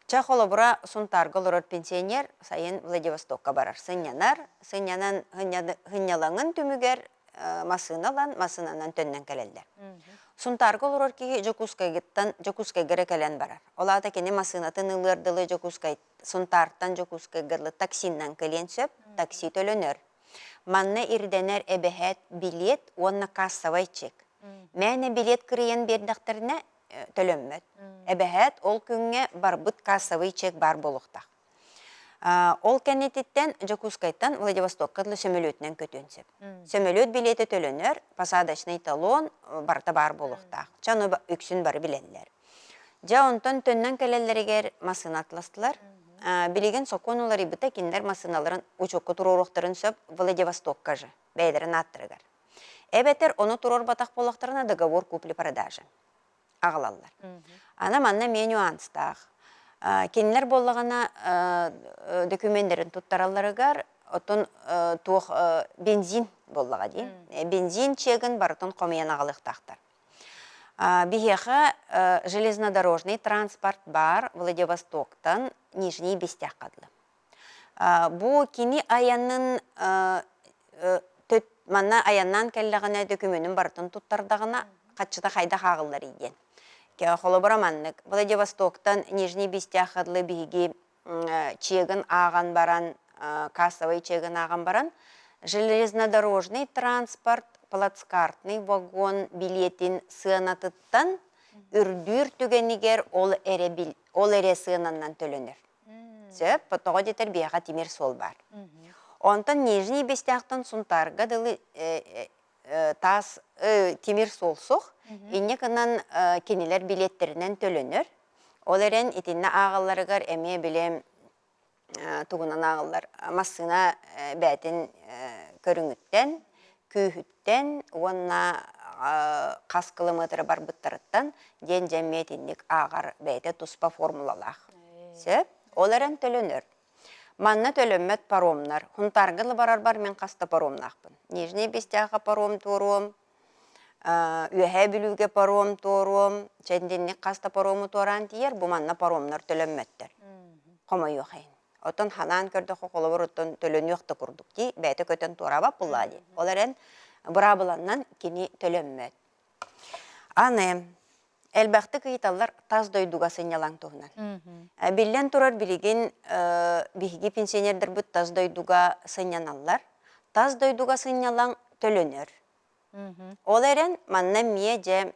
Чэ, холобура, Сунтаарга олорор пенсионер сайын Владивостокка барар, сынньанар, сынньанан сынньалаҥын түмүгэр массыына ылан, массыынанан төннөн кэлэллэр. Сунтаарга олорор киһи Дьокуускайгыттан Дьокуускайга эрэ кэлэн барар. Ол аата кини массыынатын ылыар дылы Дьокуускай Сунтаартан Дьокуускайга дылы таксиннан кэлиэн сөп, такси төлөнөр. Манна ирдэнэр эбэһээт билиэт уонна кассовай чек. Мээнэ билиэт кырыйан биэрдэхтэринэ төлөммөт. Эбэһээт ол күҥҥэ барбыт кассовый чек баар буолуохтаах. Ол кэннититтэн Дьокуускайтан Владивостокка дылы сөмөлүөтүнэн көтүөн сөп. Сөмөлүөт билиэтэ төлөнөр, посадочный талон барыта баар буолуохтаах. Чэ, ону үксүн бары билэллэр. Дьэ, онтон төннөн кэлэллэригэр массыына атластылар. Билигин сокуон уларыйбыта, кинилэр массыыналарын учуокка туруоруохтарын сөп Владивостокка же, бэйэлэрин ааттарыгар. Эбэтэр ону туруорбатах буоллахтарына договор купли-продажи аҕалаллар. Аны манна эмиэ нюанстаах. Кинилэр буоллаҕына дөкүмүөннэрин туттаралларыгар оттон туох бензин буоллаҕа дии. Бензин чегин барытын хомуйан аҕалыахтаахтар. Биһиэхэ железнодорожный транспорт баар Владивостоктан Нижний Бестяхха дылы. Бу кини айанын манна айаннаан кэллэҕинэ дөкүмүөнүн барытын туттардаҕына хаччыта хайдах ааҕылларый диэн. Холобура маннык Владивостоктан Нижний Бестяхха дылы биһиги чегин ааҕан баран кассовый чегин ааҕан баран железнодорожный транспорт плацкартный вагон билиэтин сыанатыттан үрдүүр түгэнигэр ол эрэ ол эрэ сыананан төлөнөр. Сөп, тоҕо диэтэр биһиэхэ тимир суол баар. Онтон Нижний Бестяхтан Сунтаарга дылы таас тимир суол суох. Инньэ гынан кинилэр билиэттэринэн төлөнөр. Ол эрэн итиннэ ааҕалларыгар эмиэ били тугунан ааҕыллар массыына бээтин көрүҥүттэн, күүһүттэн уонна хас километры барбыттарыттан диэн дьэ эмиэ итинник ааҕар бэйэтэ туспа формулалаах. Сөп. Ол эрэн төлөнөр. Манна төлөммөт паромнар. Хунтаарга да барарбар мин хас да паромнаахпын. Нижний Бестяхха паром туоруом, Үөһээ Бүлүүгэ паром туоруом, чэндинник хас да парому туораан тиийэр, бу манна паромнар төлөммөттөр. Хомойуох иһин. Оттон ханаан көрдөххө холобур оттон төлөнүөх да курдук дии, бэйэтэ көтөн туораабат буоллаа дии. Ол эрэн быраабыланнан кини төлөммөт. Аны элбэхтик ыйыталлар тас дойдуга сынньалаҥ туһунан. Биллэн турар, билигин биһиги пенсионердарбыт тас дойдуга сынньаналлар. Тас дойдуга сынньалаҥ төлөнөр. Ол эрэн манна эмиэ дьэ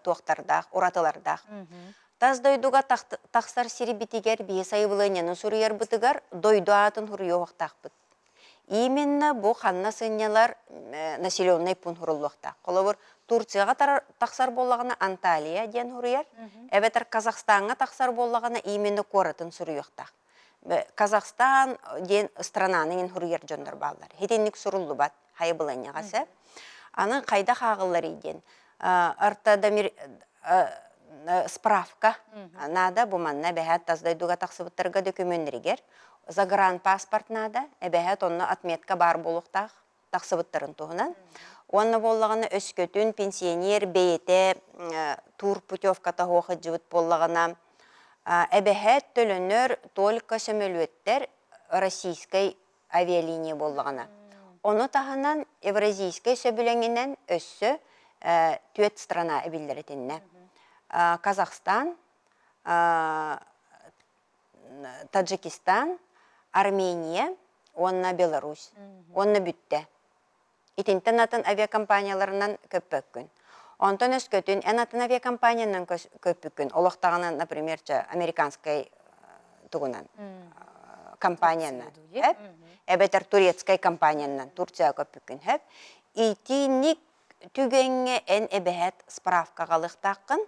туохтардаах, уратылардаах. Тас дойдуга тахсар сирбитигэр биһи сайабылыанньаны суруйарбытыгар дойду аатын суруйуохтаахпыт. Именно бу ханна сынньалар населенный пункт суруллуохтаах. Холобур, Турцияҕа тахсар буоллаҕына Анталия диэн суруйар, эбэтэр Казахстаҥҥа тахсар буоллаҕына именно куоратын суруйуохтаах. Казахстан диэн странаны иҥин суруйар дьоннор бааллар. Итинник суруллубат хайыбыланньаҕа сөп. Аны хайдах ааҕылларый диэн ортодомир справка наада бу манна эбэһээт тас дойдуга тахсыбыттарга дөкүмүөннэригэр загранпаспорт наада эбэһээт онно отметка баар буолуохтаах тахсыбыттарын туһунан уонна буоллаҕына өскөтүн пенсионер бэйэтэ тур путевката суох сылдьыбыт буоллаҕына эбэһээт төлөнөр только сөмөлүөттэр российскай авиалиния буоллаҕына. Ону таһынан Евразийскай сөбүлэҥинэн өссө түөрт страна эбиллэр итиннэ. Казахстан, Таджикистан, Армения уонна Беларусь. Уонна бүттэ. Итинтэн атын авиакомпанияларынан көппөккүн. Онтон өскөтүн эн атын авиакомпаниянан көппүккүн, олохтоҕунан, например, американскай тугунан компаниянан, эбэтэр турецкай компаниянан Турция көппүккүн сөп. Итинник түгэҥҥэ эн эбэһээт справкаҕа ылыахтааххын.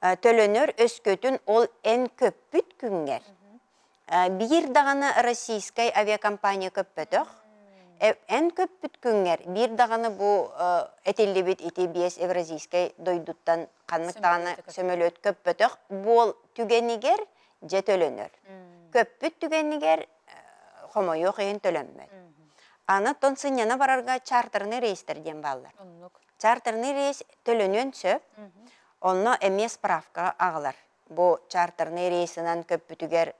Төлөнөр өскөтүн ол эн көппүт күҥҥэр Биир даҕаны российскай авиакомпания көппөтөх. Эн көппүт күҥҥэр биир даҕаны бу этиллибит ити биэс евразийскай дойдуттан ханнык даҕаны сөмөлүөт көппөтөх буол түгэнигэр дьэ төлөнөр. Көппүт түгэнигэр хомойуох иһин төлөммөт. Аны оттон сынньана барарга чартерный рейстэр диэн бааллар. Чартерный рейс төлөнүөн сөп. Онно эмиэ справка аҕалар. Бу чартерный рейсынан көппүтүгэр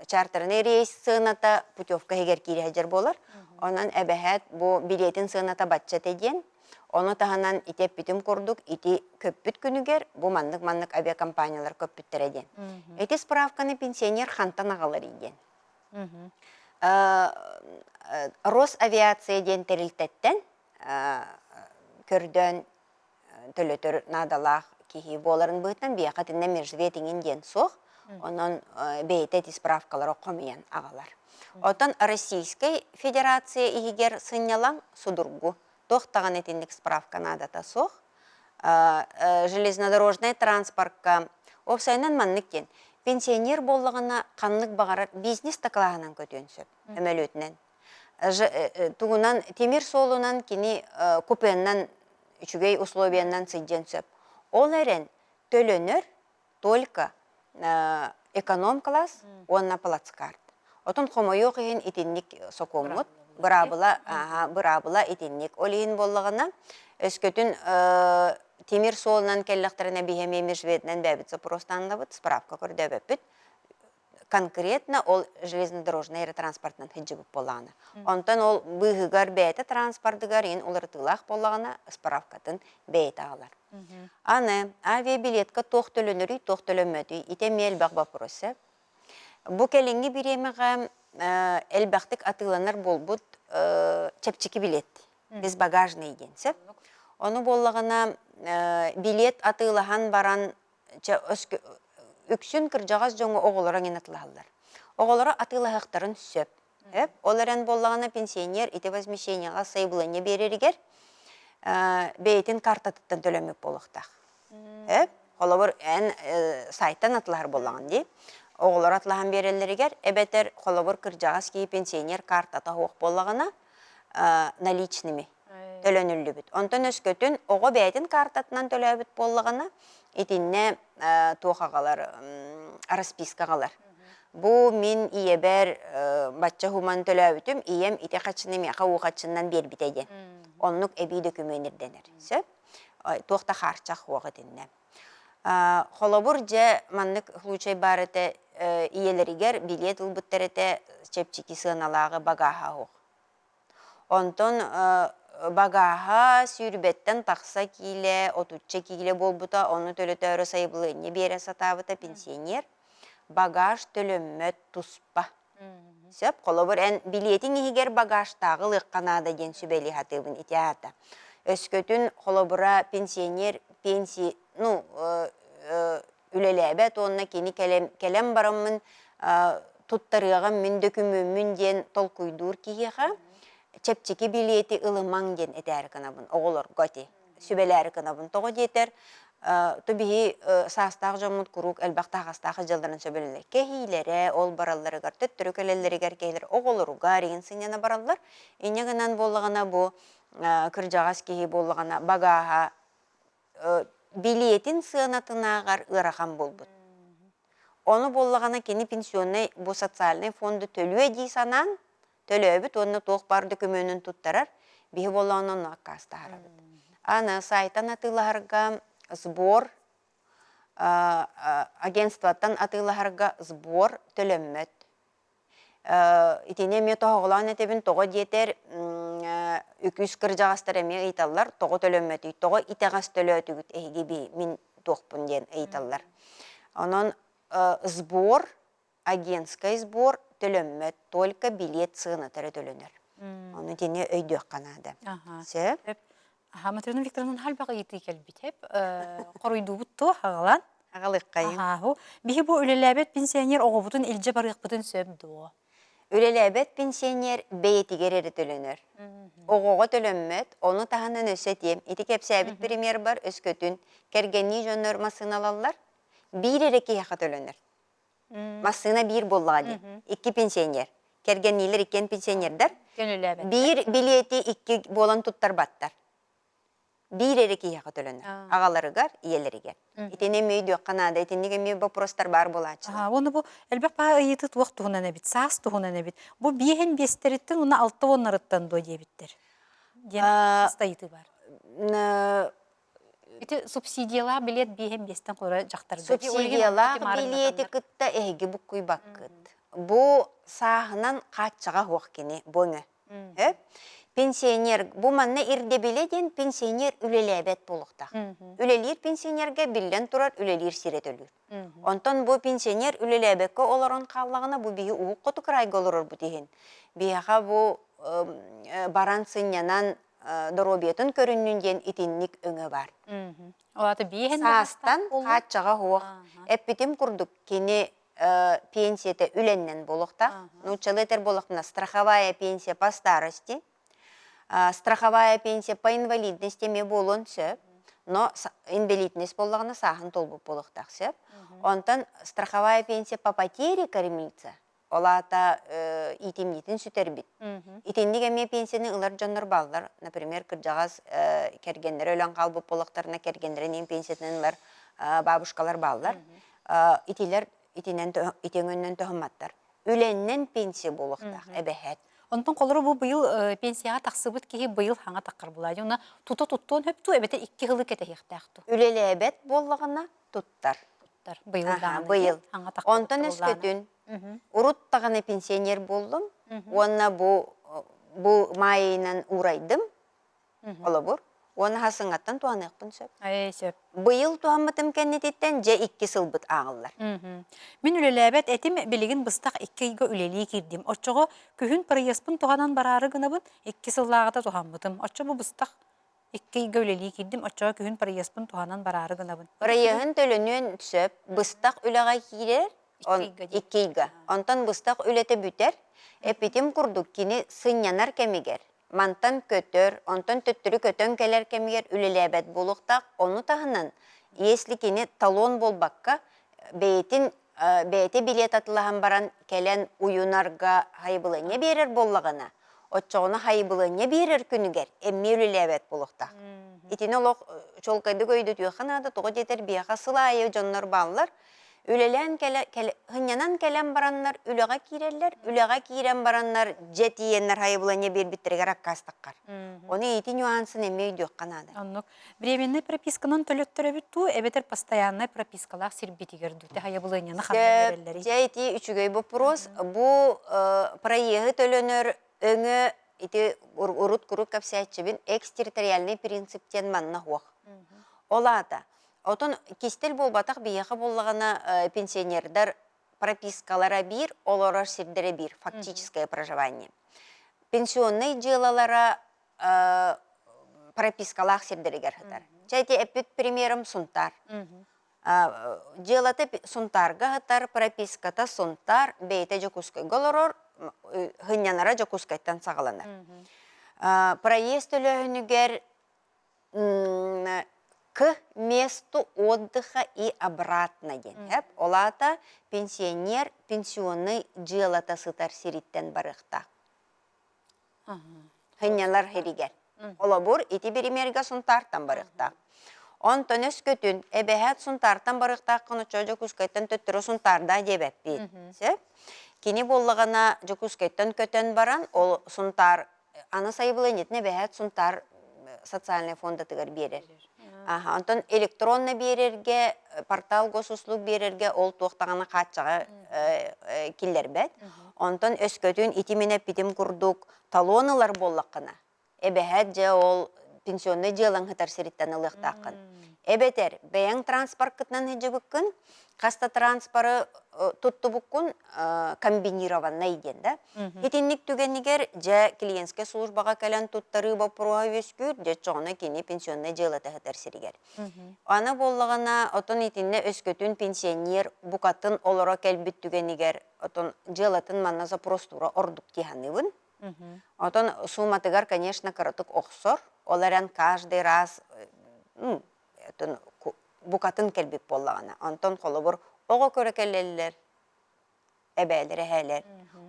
чартерный рейс сыаната путевка иһигэр киирэ сылдьар буолар. Онон эбэһээт бу билиэтин сыаната бачча этэ диэн, ону таһынан ити эппитим курдук ити көппүт күнүгэр бу маннык-маннык авиакомпаниялар көппүттэрэ диэн. Ити справканы пенсионер хантан аҕаларый диэн. Росавиация диэн тэрилтэттэн көрдөөн төлөтөр наадалаах киһи буоларын быһыытынан биһиэхэ итиннэ межвед иҥин диэн суох. Онон бэйэтэ ити справкалары хомуйан аҕалар. Оттон Российскай Федерация иһигэр сынньалаҥ судургу. Туох даҕаны итинник справка наадата суох. Железнодорожнай транспортка уопсайынан маннык диэн пенсионер буоллаҕына ханнык баҕарар бизнес да кылааһынан көтүөн сөп өмөлүөтүнэн. Тугунан тимир суолунан кини купеннан үчүгэй условиянан сылдьыан сөп. Ол эрэн төлөнөр только эконом-класс уонна плацкарт. Отон хомойуох иһин итинник сокуоммут быраабыла быраабыла итинник. Ол иһин буоллаҕына өскөтүн тимир суолунан кэллэхтэринэ биһи эмиэ межведнэн бэйэбит запростаннабыт, справка көрдөөбөппүт. Конкретно ол железнодорожный эрэ транспортынан сылдьыбыт буоллаҕына. Онтон ол быыһыгар бэйэтэ транспордыгар иһин уларытыылаах буоллаҕына справкатын бэйэтэ аҕалар. Аны авиабилетка туох төлөнөрүй, туох төлөммөтүй ити эмиэ элбэх вопрос сөп. Бу кэлиҥҥи бириэмэҕэ элбэхтик атыыланар буолбут чэпчэки билет, безбагажный диэн сөп. Ону буоллаҕына билет атыылаһан баран чэ үксүн кырдьаҕас дьоҥҥо оҕолоро эҥин атыылаһаллар. Оҕолоро атыылаһыахтарын сөп. Ол эрэн буоллаҕына пенсионер ити возмещениеҕа сайабылыанньа биэрэригэр бэйэтин картатыттан төлөммүт буолуохтаах. Холобур, эн сайтан атылаһар буоллаҕын дии. Оҕолор атылаһан биэрэллэригэр эбэтэр холобур кырдьаҕас киһи пенсионер картата суох буоллаҕына наличными төлөнүллүбүт. Онтон өскөтүн оҕо бэйэтин картатынан төлөөбүт буоллаҕына, итиннэ туох аҕалар, расписка аҕалар. Бу мин ийэбэр бачча хуман төлөөбүтүм, ийэм ити хаччыны миэхэ уу хаччыннан биэрбитэ диэн. Оннук эбии дөкүмүөн ирдэнэр. Сөп? Туох да хаарчах суох итиннэ. Холобур, дьэ, маннык случай баар этэ, ийэлэригэр билиэт ылбыттар этэ, чэпчэки сыаналааҕы багааһа суох. Онтон багааһа сүүрбэттэн тахса киилэ, отучча киилэ буолбута, ону төлөтөөрү сайабылыанньа биэрэ сатаабыта пенсионер. Багаж төлөммөт туспа. Сөп, холобур, эн билиэтиҥ иһигэр багажтааҕы ылыахха наада диэн сүбэлии сатыыбын ити аата. Өскөтүн, холобура, пенсионер пенсии, ну, үлэлээбэт уонна кини кэлэн, кэлэн бараммын туттарыаҕым мин дөкүмүөммүн диэн толкуйдуур киһиэхэ чэпчэки билиэти ылымаҥ диэн этээри гынабын оҕолорго ити сүбэлээри гынабын. Тоҕо диэтэр то биһи саастаах дьоммут куруук элбэх таһаҕастаах дьылларын сөбүлэллэр. Кэһиилэрэ, ол баралларыгар, төттөрү кэлэллэригэр кэһиилэр оҕолоругар игин сынньана бараллар. Инньэ гынан буоллаҕына бу кырдьаҕас киһи буоллаҕына багааһа билиэтин сыанатынааҕар ыарахан буолбут. Ону буоллаҕына кини пенсионнай бу социальнай фонду төлүө дии санаан төлөөбүт уонна туох баар дөкүмүөнүн туттарар, биһи буоллаҕына онно аккаастаһарабыт. Аны сайтан атыылаһарга сбор агентствоттан атыылаһарга сбор төлөммөт. Итини эмиэ тоһоҕолоон этэбин, тоҕо диэтэр үгүс кырдьаҕастар эмиэ ыйыталлар, тоҕо төлөммөтүй, тоҕо итэҕэс төлөөтүгүт эһиги би мин туохпун диэн ыйыталлар. Онон сбор, агентскай сбор төлөммөт, только билет сыаната эрэ төлөнөр. Ону итини өйдүөххэ наада. Сөп? Аха, Матрена Викторовна халбах ыйытыы кэлбит эп. Хоруйдуубут туох аҕалан? Аҕалыаххайын. Аһааһу. Биһи бу үлэлээбэт пенсионер оҕобутун илдьэ барыахпытын сөп дуо? Үлэлээбэт пенсионер бэйэтигэр эрэ төлөнөр. Оҕоҕо төлөммөт, ону таһынан өссө этиэм, ити кэпсээбит примербар өскөтүн кэргэннии дьоннор массыыналаллар, биир эрэ киһиэхэ төлөнөр. Массыына биир буоллаҕа дии. Икки пенсионер. Кэргэнниилэр иккиэн пенсионердар. Биир билиэти икки буолан туттарбаттар. Биир эрэ киһиэхэ төлөнөр. Аҕаларыгар, ийэлэригэр. Итини эмиэ өйдүөххэ наада. Итинник эмиэ боппуруостар баар буолааччылар. Уонна бу элбэх баҕа ыйыты туох туһунан эбит, саас туһунан эбит. Бу биэһин биэстэриттэн уонна алта уоннарыттан дуо диэбиттэр. Диэн ыйытыы бар. Ити субсидиялаах билиэт биэһин биэстэн холоро дьахтарга. Субсидиялаах билиэти кытта эһиги буккуйбаккыт. Бу сааһынан хааччаҕа суох кини бу өҥө. Пенсионер бу манна ирдэбилэ диэн пенсионер үлэлээбэт буолуохтаах. Үлэлиир пенсионергэ биллэн турар үлэлиир сирэ төлүүр. Онтон бу пенсионер үлэлээбэккэ олорон хааллаҕына бу биһи уһук хоту кыраайга олорорбут иһин биһиэхэ бу баран сынньанан доруобуйатын көрүннүн диэн итинник өҥө баар. Саастан хааччаҕа суох. Эппитим курдук кини пенсията үлэннэн буолуохтаах. Нууччалыы этэр буоллахпына страховая пенсия по старости, страховая пенсия по инвалидности эмиэ буолуон сөп, но инвалидность буоллаҕына сааһын толбут буолуохтаах сөп. Онтон страховая пенсия по потере кормильца. Ол аата иитимньитин сүтэрбит. Итинник эмиэ пенсияны ылар дьоннор бааллар. Например, кырдьаҕас кэргэннэрэ өлөн хаалбыт буоллахтарына кэргэннэрин пенсиятын ылар бабушкалар бааллар. Итилэр итинэн ити өҥөннөн туһамматтар. Үлэннэн пенсия буолуохтаах эбэһээт. Онтон холору бу быйыл пенсияҕа тахсыбыт киһи быйыл хаҥа таххар булаа. Уонна тута туттуон сөп дуу, эбэтэр икки сылы кэтэһиэхтээх дуу? Үлэлээбэт буоллаҕына туттар. Туттар. Быйыл даҕаны. Быйыл. Онтон өскөтүн урут даҕаны пенсионер буоллум уонна бу бу маайынан уурайдым Холобур, уонна хасыҥҥаттан туһаныахпын сөп. Ээ, сөп. Быйыл туһаммытым кэннититтэн дьэ икки сылбыт ааҕыллар. Мин үлэлээбэт этим, билигин быстах икки ыйга үлэлии киирдим. Оччоҕо күһүн проездпын туһанан бараары гынабын, икки сыллааҕыта туһаммытым. Оччо бу быстах икки ыйга үлэлии киирдим, оччоҕо күһүн проездпын туһанан бараары гынабын. Проеһын төлөнүөн сөп, быстах үлэҕэ киирэр, икки ыйга. Онтон быстах үлэтэ бүтэр, эппитим курдук кини сынньанар кэмигэр Мантан көтөр, онтон төттөрү көтөн кэлэр кэмигэр үлэлээбэт буолуохтаах. Ону таһынан, если кини талон буолбакка, бэйэтин бэйэтэ билиэт атылаһан баран кэлэн уйунарга хайыбылыанньа биэрэр буоллаҕына, оччоҕуна хайыбылыанньа биэрэр күнүгэр эмиэ үлэлээбэт буолуохтаах. Итини олох чуолкайдык өйдөтүөххэ наада, тоҕо диэтэр биһиэхэ сыл аайы дьоннор бааллар, Үлэлээн кэлэ, кэлэ, сынньанан кэлэн бараннар үлэҕэ киирэллэр, үлэҕэ киирэн бараннар дьэ тиийэннэр хайыбыланньа биэрбиттэригэр аккаастаххар. Ону ити нюансын эмиэ өйдүөххэ наада. Оннук. Временный прописканан төлөттөрөбүт дуу, эбэтэр постояннай пропискалаах сирбитигэр дуу, хайабылыанньаны ханна биэрэллэрий? Дьэ, ити үчүгэй боппуруос. Бу проеһы төлөнөр өҥө ити урут куруук кэпсээччибин экстерриториальный принцип диэн манна суох. Ол аата Отон кистэл буолбатах биһиэхэ буоллаҕына пенсионердар пропискалара биир, олорор сирдэрэ биир, фактическое проживание. Пенсионнай дьыалалара пропискалаах сирдэригэр сытар. Чэ ити эппит примером Сунтаар. Дьыалата Сунтаарга сытар, прописката Сунтаар, бэйэтэ Дьокуускайга олорор, сынньанара Дьокуускайтан саҕаланар. Проезд төлөөһүнүгэр К месту отдыха и обратно диэн эп. Ол аата пенсионер пенсионнай дьыалата сытар сириттэн барыахтаах. Сынньалар сиригэр. Холобур, ити биримиэргэ Сунтаартан барыахтаах. Онтон өскөтүн эбэһээт Сунтаартан барыахтааххын оччо Дьокуускайтан төттөрү Сунтаардаа диэбэппит. Сөп? Кини буоллаҕына Дьокуускайтан көтөн баран, ол Сунтаар аны сайабылыанньатын эбэһээт Сунтаар социальнай фондатыгар биэрэр. Аха, онтон электронно биэрэргэ, портал госуслуг биэрэргэ ол туох даҕаны хааччаҕы киллэрбэт. Онтон өскөтүн ити мин эппитим курдук талон ылар буоллаххына, эбэһээт дьэ ол пенсионнай дьыалаҥ сытар сириттэн ылыахтааххын. Эбэтэр бэйэҥ транспорткытынан сылдьыбыккын, хас да транспоры туттубуккун комбинированнай диэн да. Итинник түгэнигэр дьэ клиентскэй службаҕа кэлэн туттарыы боппуруоһа үөскүүр, дьэ оччоҕуна кини пенсионнай дьыалата сытар сиригэр. Аны буоллаҕына, отон итиннэ өскөтүн пенсионер букатын олоро кэлбит түгэнигэр, отон дьыалатын манна запростуура ордук дии саныыбын. Отон сууматыгар, конечно, кыратык охсор, ол эрэн каждый раз букатын кэлбит буоллаҕына. Онтон холобур оҕо көрө кэлэллэр, эбээлэр, эһээлэр.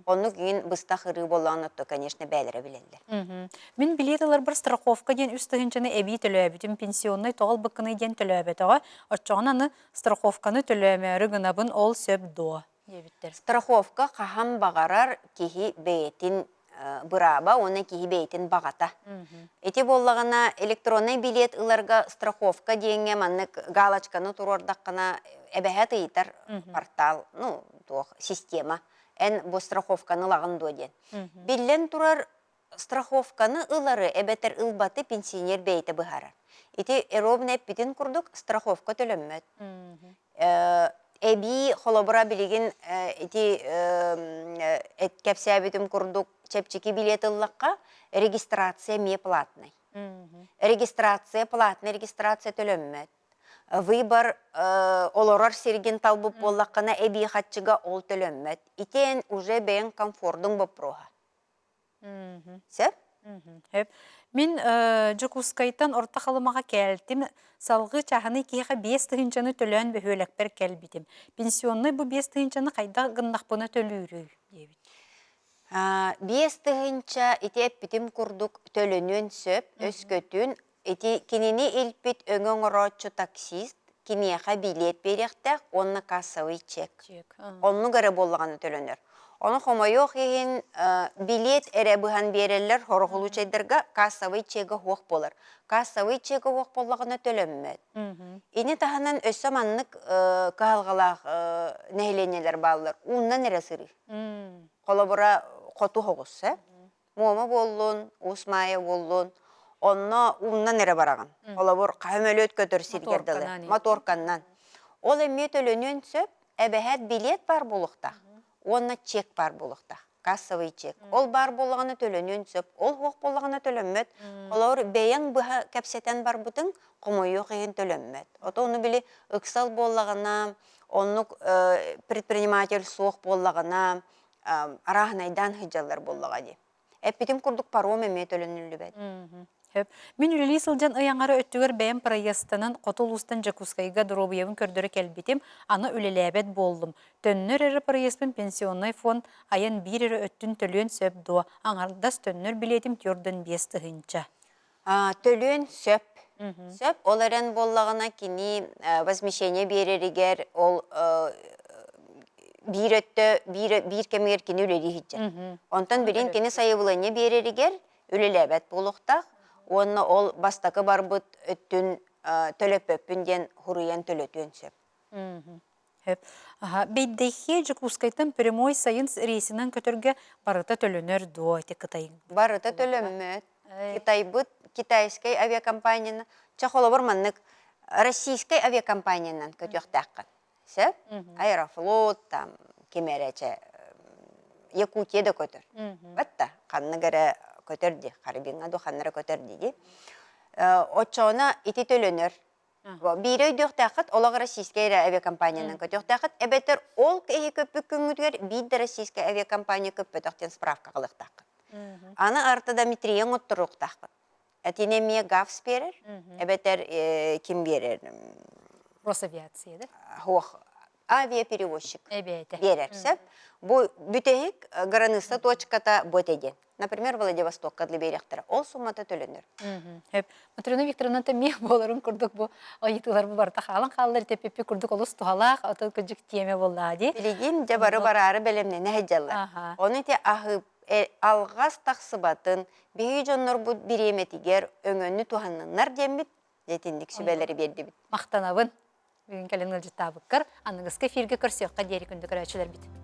Оннук иин быстах ырыы буоллаҕына, то, конечно, бээлэрэ билэллэр. Мин билиэт ыларбар страховка диэн үс тыһыынчаны эбии төлөөбүтүм, пенсионнай тоҕо ылбыккыный диэн төлөөбөтөҕө. Оччоҕуна аны страховканы төлөөмөөрү гынабын, ол сөп дуо? диэбиттэр. Страховка хаһан баҕарар киһи бэйэтин бырааба уонна киһи бэйэтин баҕата. Ити буоллаҕына электроннай билиэт ыларга страховка диэҥҥэ маннык галочканы туруордаххына эбэһээт ыйытар портал, ну, туох, система. Эн бу страховканы ылаҕын дуо диэн. Биллэн турар, страховканы ылары эбэтэр ылбаты пенсионер бэйэтэ быһаарар. Ити ровно эппитин курдук страховка төлөммөт. Эбии холобура билигин ити кэпсээбитим курдук чэпчэки билиэт ыллахха регистрация эмиэ платный. Регистрация платный регистрация төлөммөт. Выбор олорор сиргин талбыт буоллаххына эбии хаччыга ол төлөммөт. Ити эн уже бэйэҥ комфордуҥ боппуруоһа. Сөп? Сөп. Мин Дьокуускайтан Орто Халымаҕа кээлтим. Салгыы чааһынай киһиэхэ 5000-ны төлөөн бөһүөлэкпэр кэлбитим. Пенсионнай бу 5000-ны хайдах гыннахпына төлүүрүй? диэбит. 5000 ити эппитим курдук төлөнүөн сөп, өскөтүн ити кинини илпит өҥө оҥорооччу таксист киниэхэ билиэт биэриэхтээх уонна кассовый чек. Оннук эрэ буоллаҕына төлөнөр. Ону хомойуох иһин билиэт эрэ быһан биэрэллэр хорохолуучайдарга кассовый чега суох буолар. Кассовый чега суох буоллаҕына төлөммөт. Ини таһынан өссө маннык кыһалҕалаах нэһилиэнньэлэр бааллар. Ууннан эрэ сырыы. Холобура, хоту соҕус, э? Муома буоллун, Уус Маайа буоллун, онно ууннан эрэ бараҕын. Холобур, көмөлүөт көтөр сиргэр дылы. Моторканнан. Ол эмиэ төлөнүөн сөп, эбэһээт билиэт баар буолуохтаах уонна чек баар буолуохтаах. Кассовый чек. Ол баар буоллаҕына төлөнүөн сөп, ол суох буоллаҕына төлөммөт. Холобур, бэйэҥ быһа кэпсэтэн барбытыҥ, хомойуох иһин төлөммөт. Ото ону били ыксал буоллаҕына, оннук предприниматель суох буоллаҕына, арааһынайдаан сылдьаллар буоллаҕа дии. Эппитим курдук паром эмиэ төлөнүллүбэт. Сөп. Мин үлэлии сылдьан ый аҥара өттүгэр бэйэм проезтанан хоту улуустан Дьокуускайга доруобуйабын көрдөрө кэлбитим, аны үлэлээбэт буоллум. Төннөр эрэ проезпын пенсионнай фонд айан биир эрэ өттүн төлүөн сөп дуо? Аҥардас төннөр билиэтим 45 тыһыынча. Төлүөн сөп. Сөп. Ол эрэн буоллаҕына кини возмещение биэрэригэр ол биир өттө биир, биир кэмигэр кини үлэлии сылдьар. Онтон билин кини сайабылыанньа биэрэригэр үлэлээбэт буолуохтаах уонна ол бастакы барбыт өттүн төлөппөппүн диэн хуруйан төлөтүөн сөп. Сөп. Бэйдэххэ Дьокуускайтан прямой сайын рейсинэн көтөргө барыта төлөнөр дуо ити Кытай? Барыта төлөммөт. Кытайбыт китайскай авиакомпанияны, чэ холобур маннык российскай авиакомпаниянан көтүөхтээххин. Сөп? Аэрофлот там ким эрэ чэ Якутия да көтөр. Батта ханнык эрэ көтөр дии, Харбиҥҥа ду ханна эрэ көтөр дии. Оччоҕуна ити төлөнөр. Биири өйдүөхтээххит, олох российскай эрэ авиакомпаниянан көтүөхтээххит, эбэтэр ол киһи көппүт күҥҥүтүгэр биир да российскай авиакомпания көппөтөх диэн справка ылыахтааххыт. Аны артодометрия оҥотторуохтааххыт. Этини эмиэ ГАФС биэрэр, эбэтэр ким биэрэр? Росавиация, да? Суох, авиаперевозчик Эбээтэ. биэрэр сөп. Бу бүтэһик граница точката бу этэ диэн. Например, Владивостокка дылы биэриэхтэрэ. Ол суммата төлөнөр. Сөп. Матрена Викторовна эмиэ буоларын курдук бу ыйытыылар бу барыта хаалан хааллар итеппиппи курдук олус туһалаах, ото кыдьык тиэмэ буоллаа дии. Билигин дьэ бары бараары бэлэмнэнэ сылдьаллар. Ону ити аһы алҕас тахсыбатын, биһиги дьоннорбут бириэмэтигэр өҥөнү туһанныннар диэммит итинник сүбэлэри биэрдибит. Махтанабын. Бүгүн кэлин ыалдьыттаабыккар аныгыскы эфиргэ көрсүөххэ диэри күндү көрөөччүлэрбит.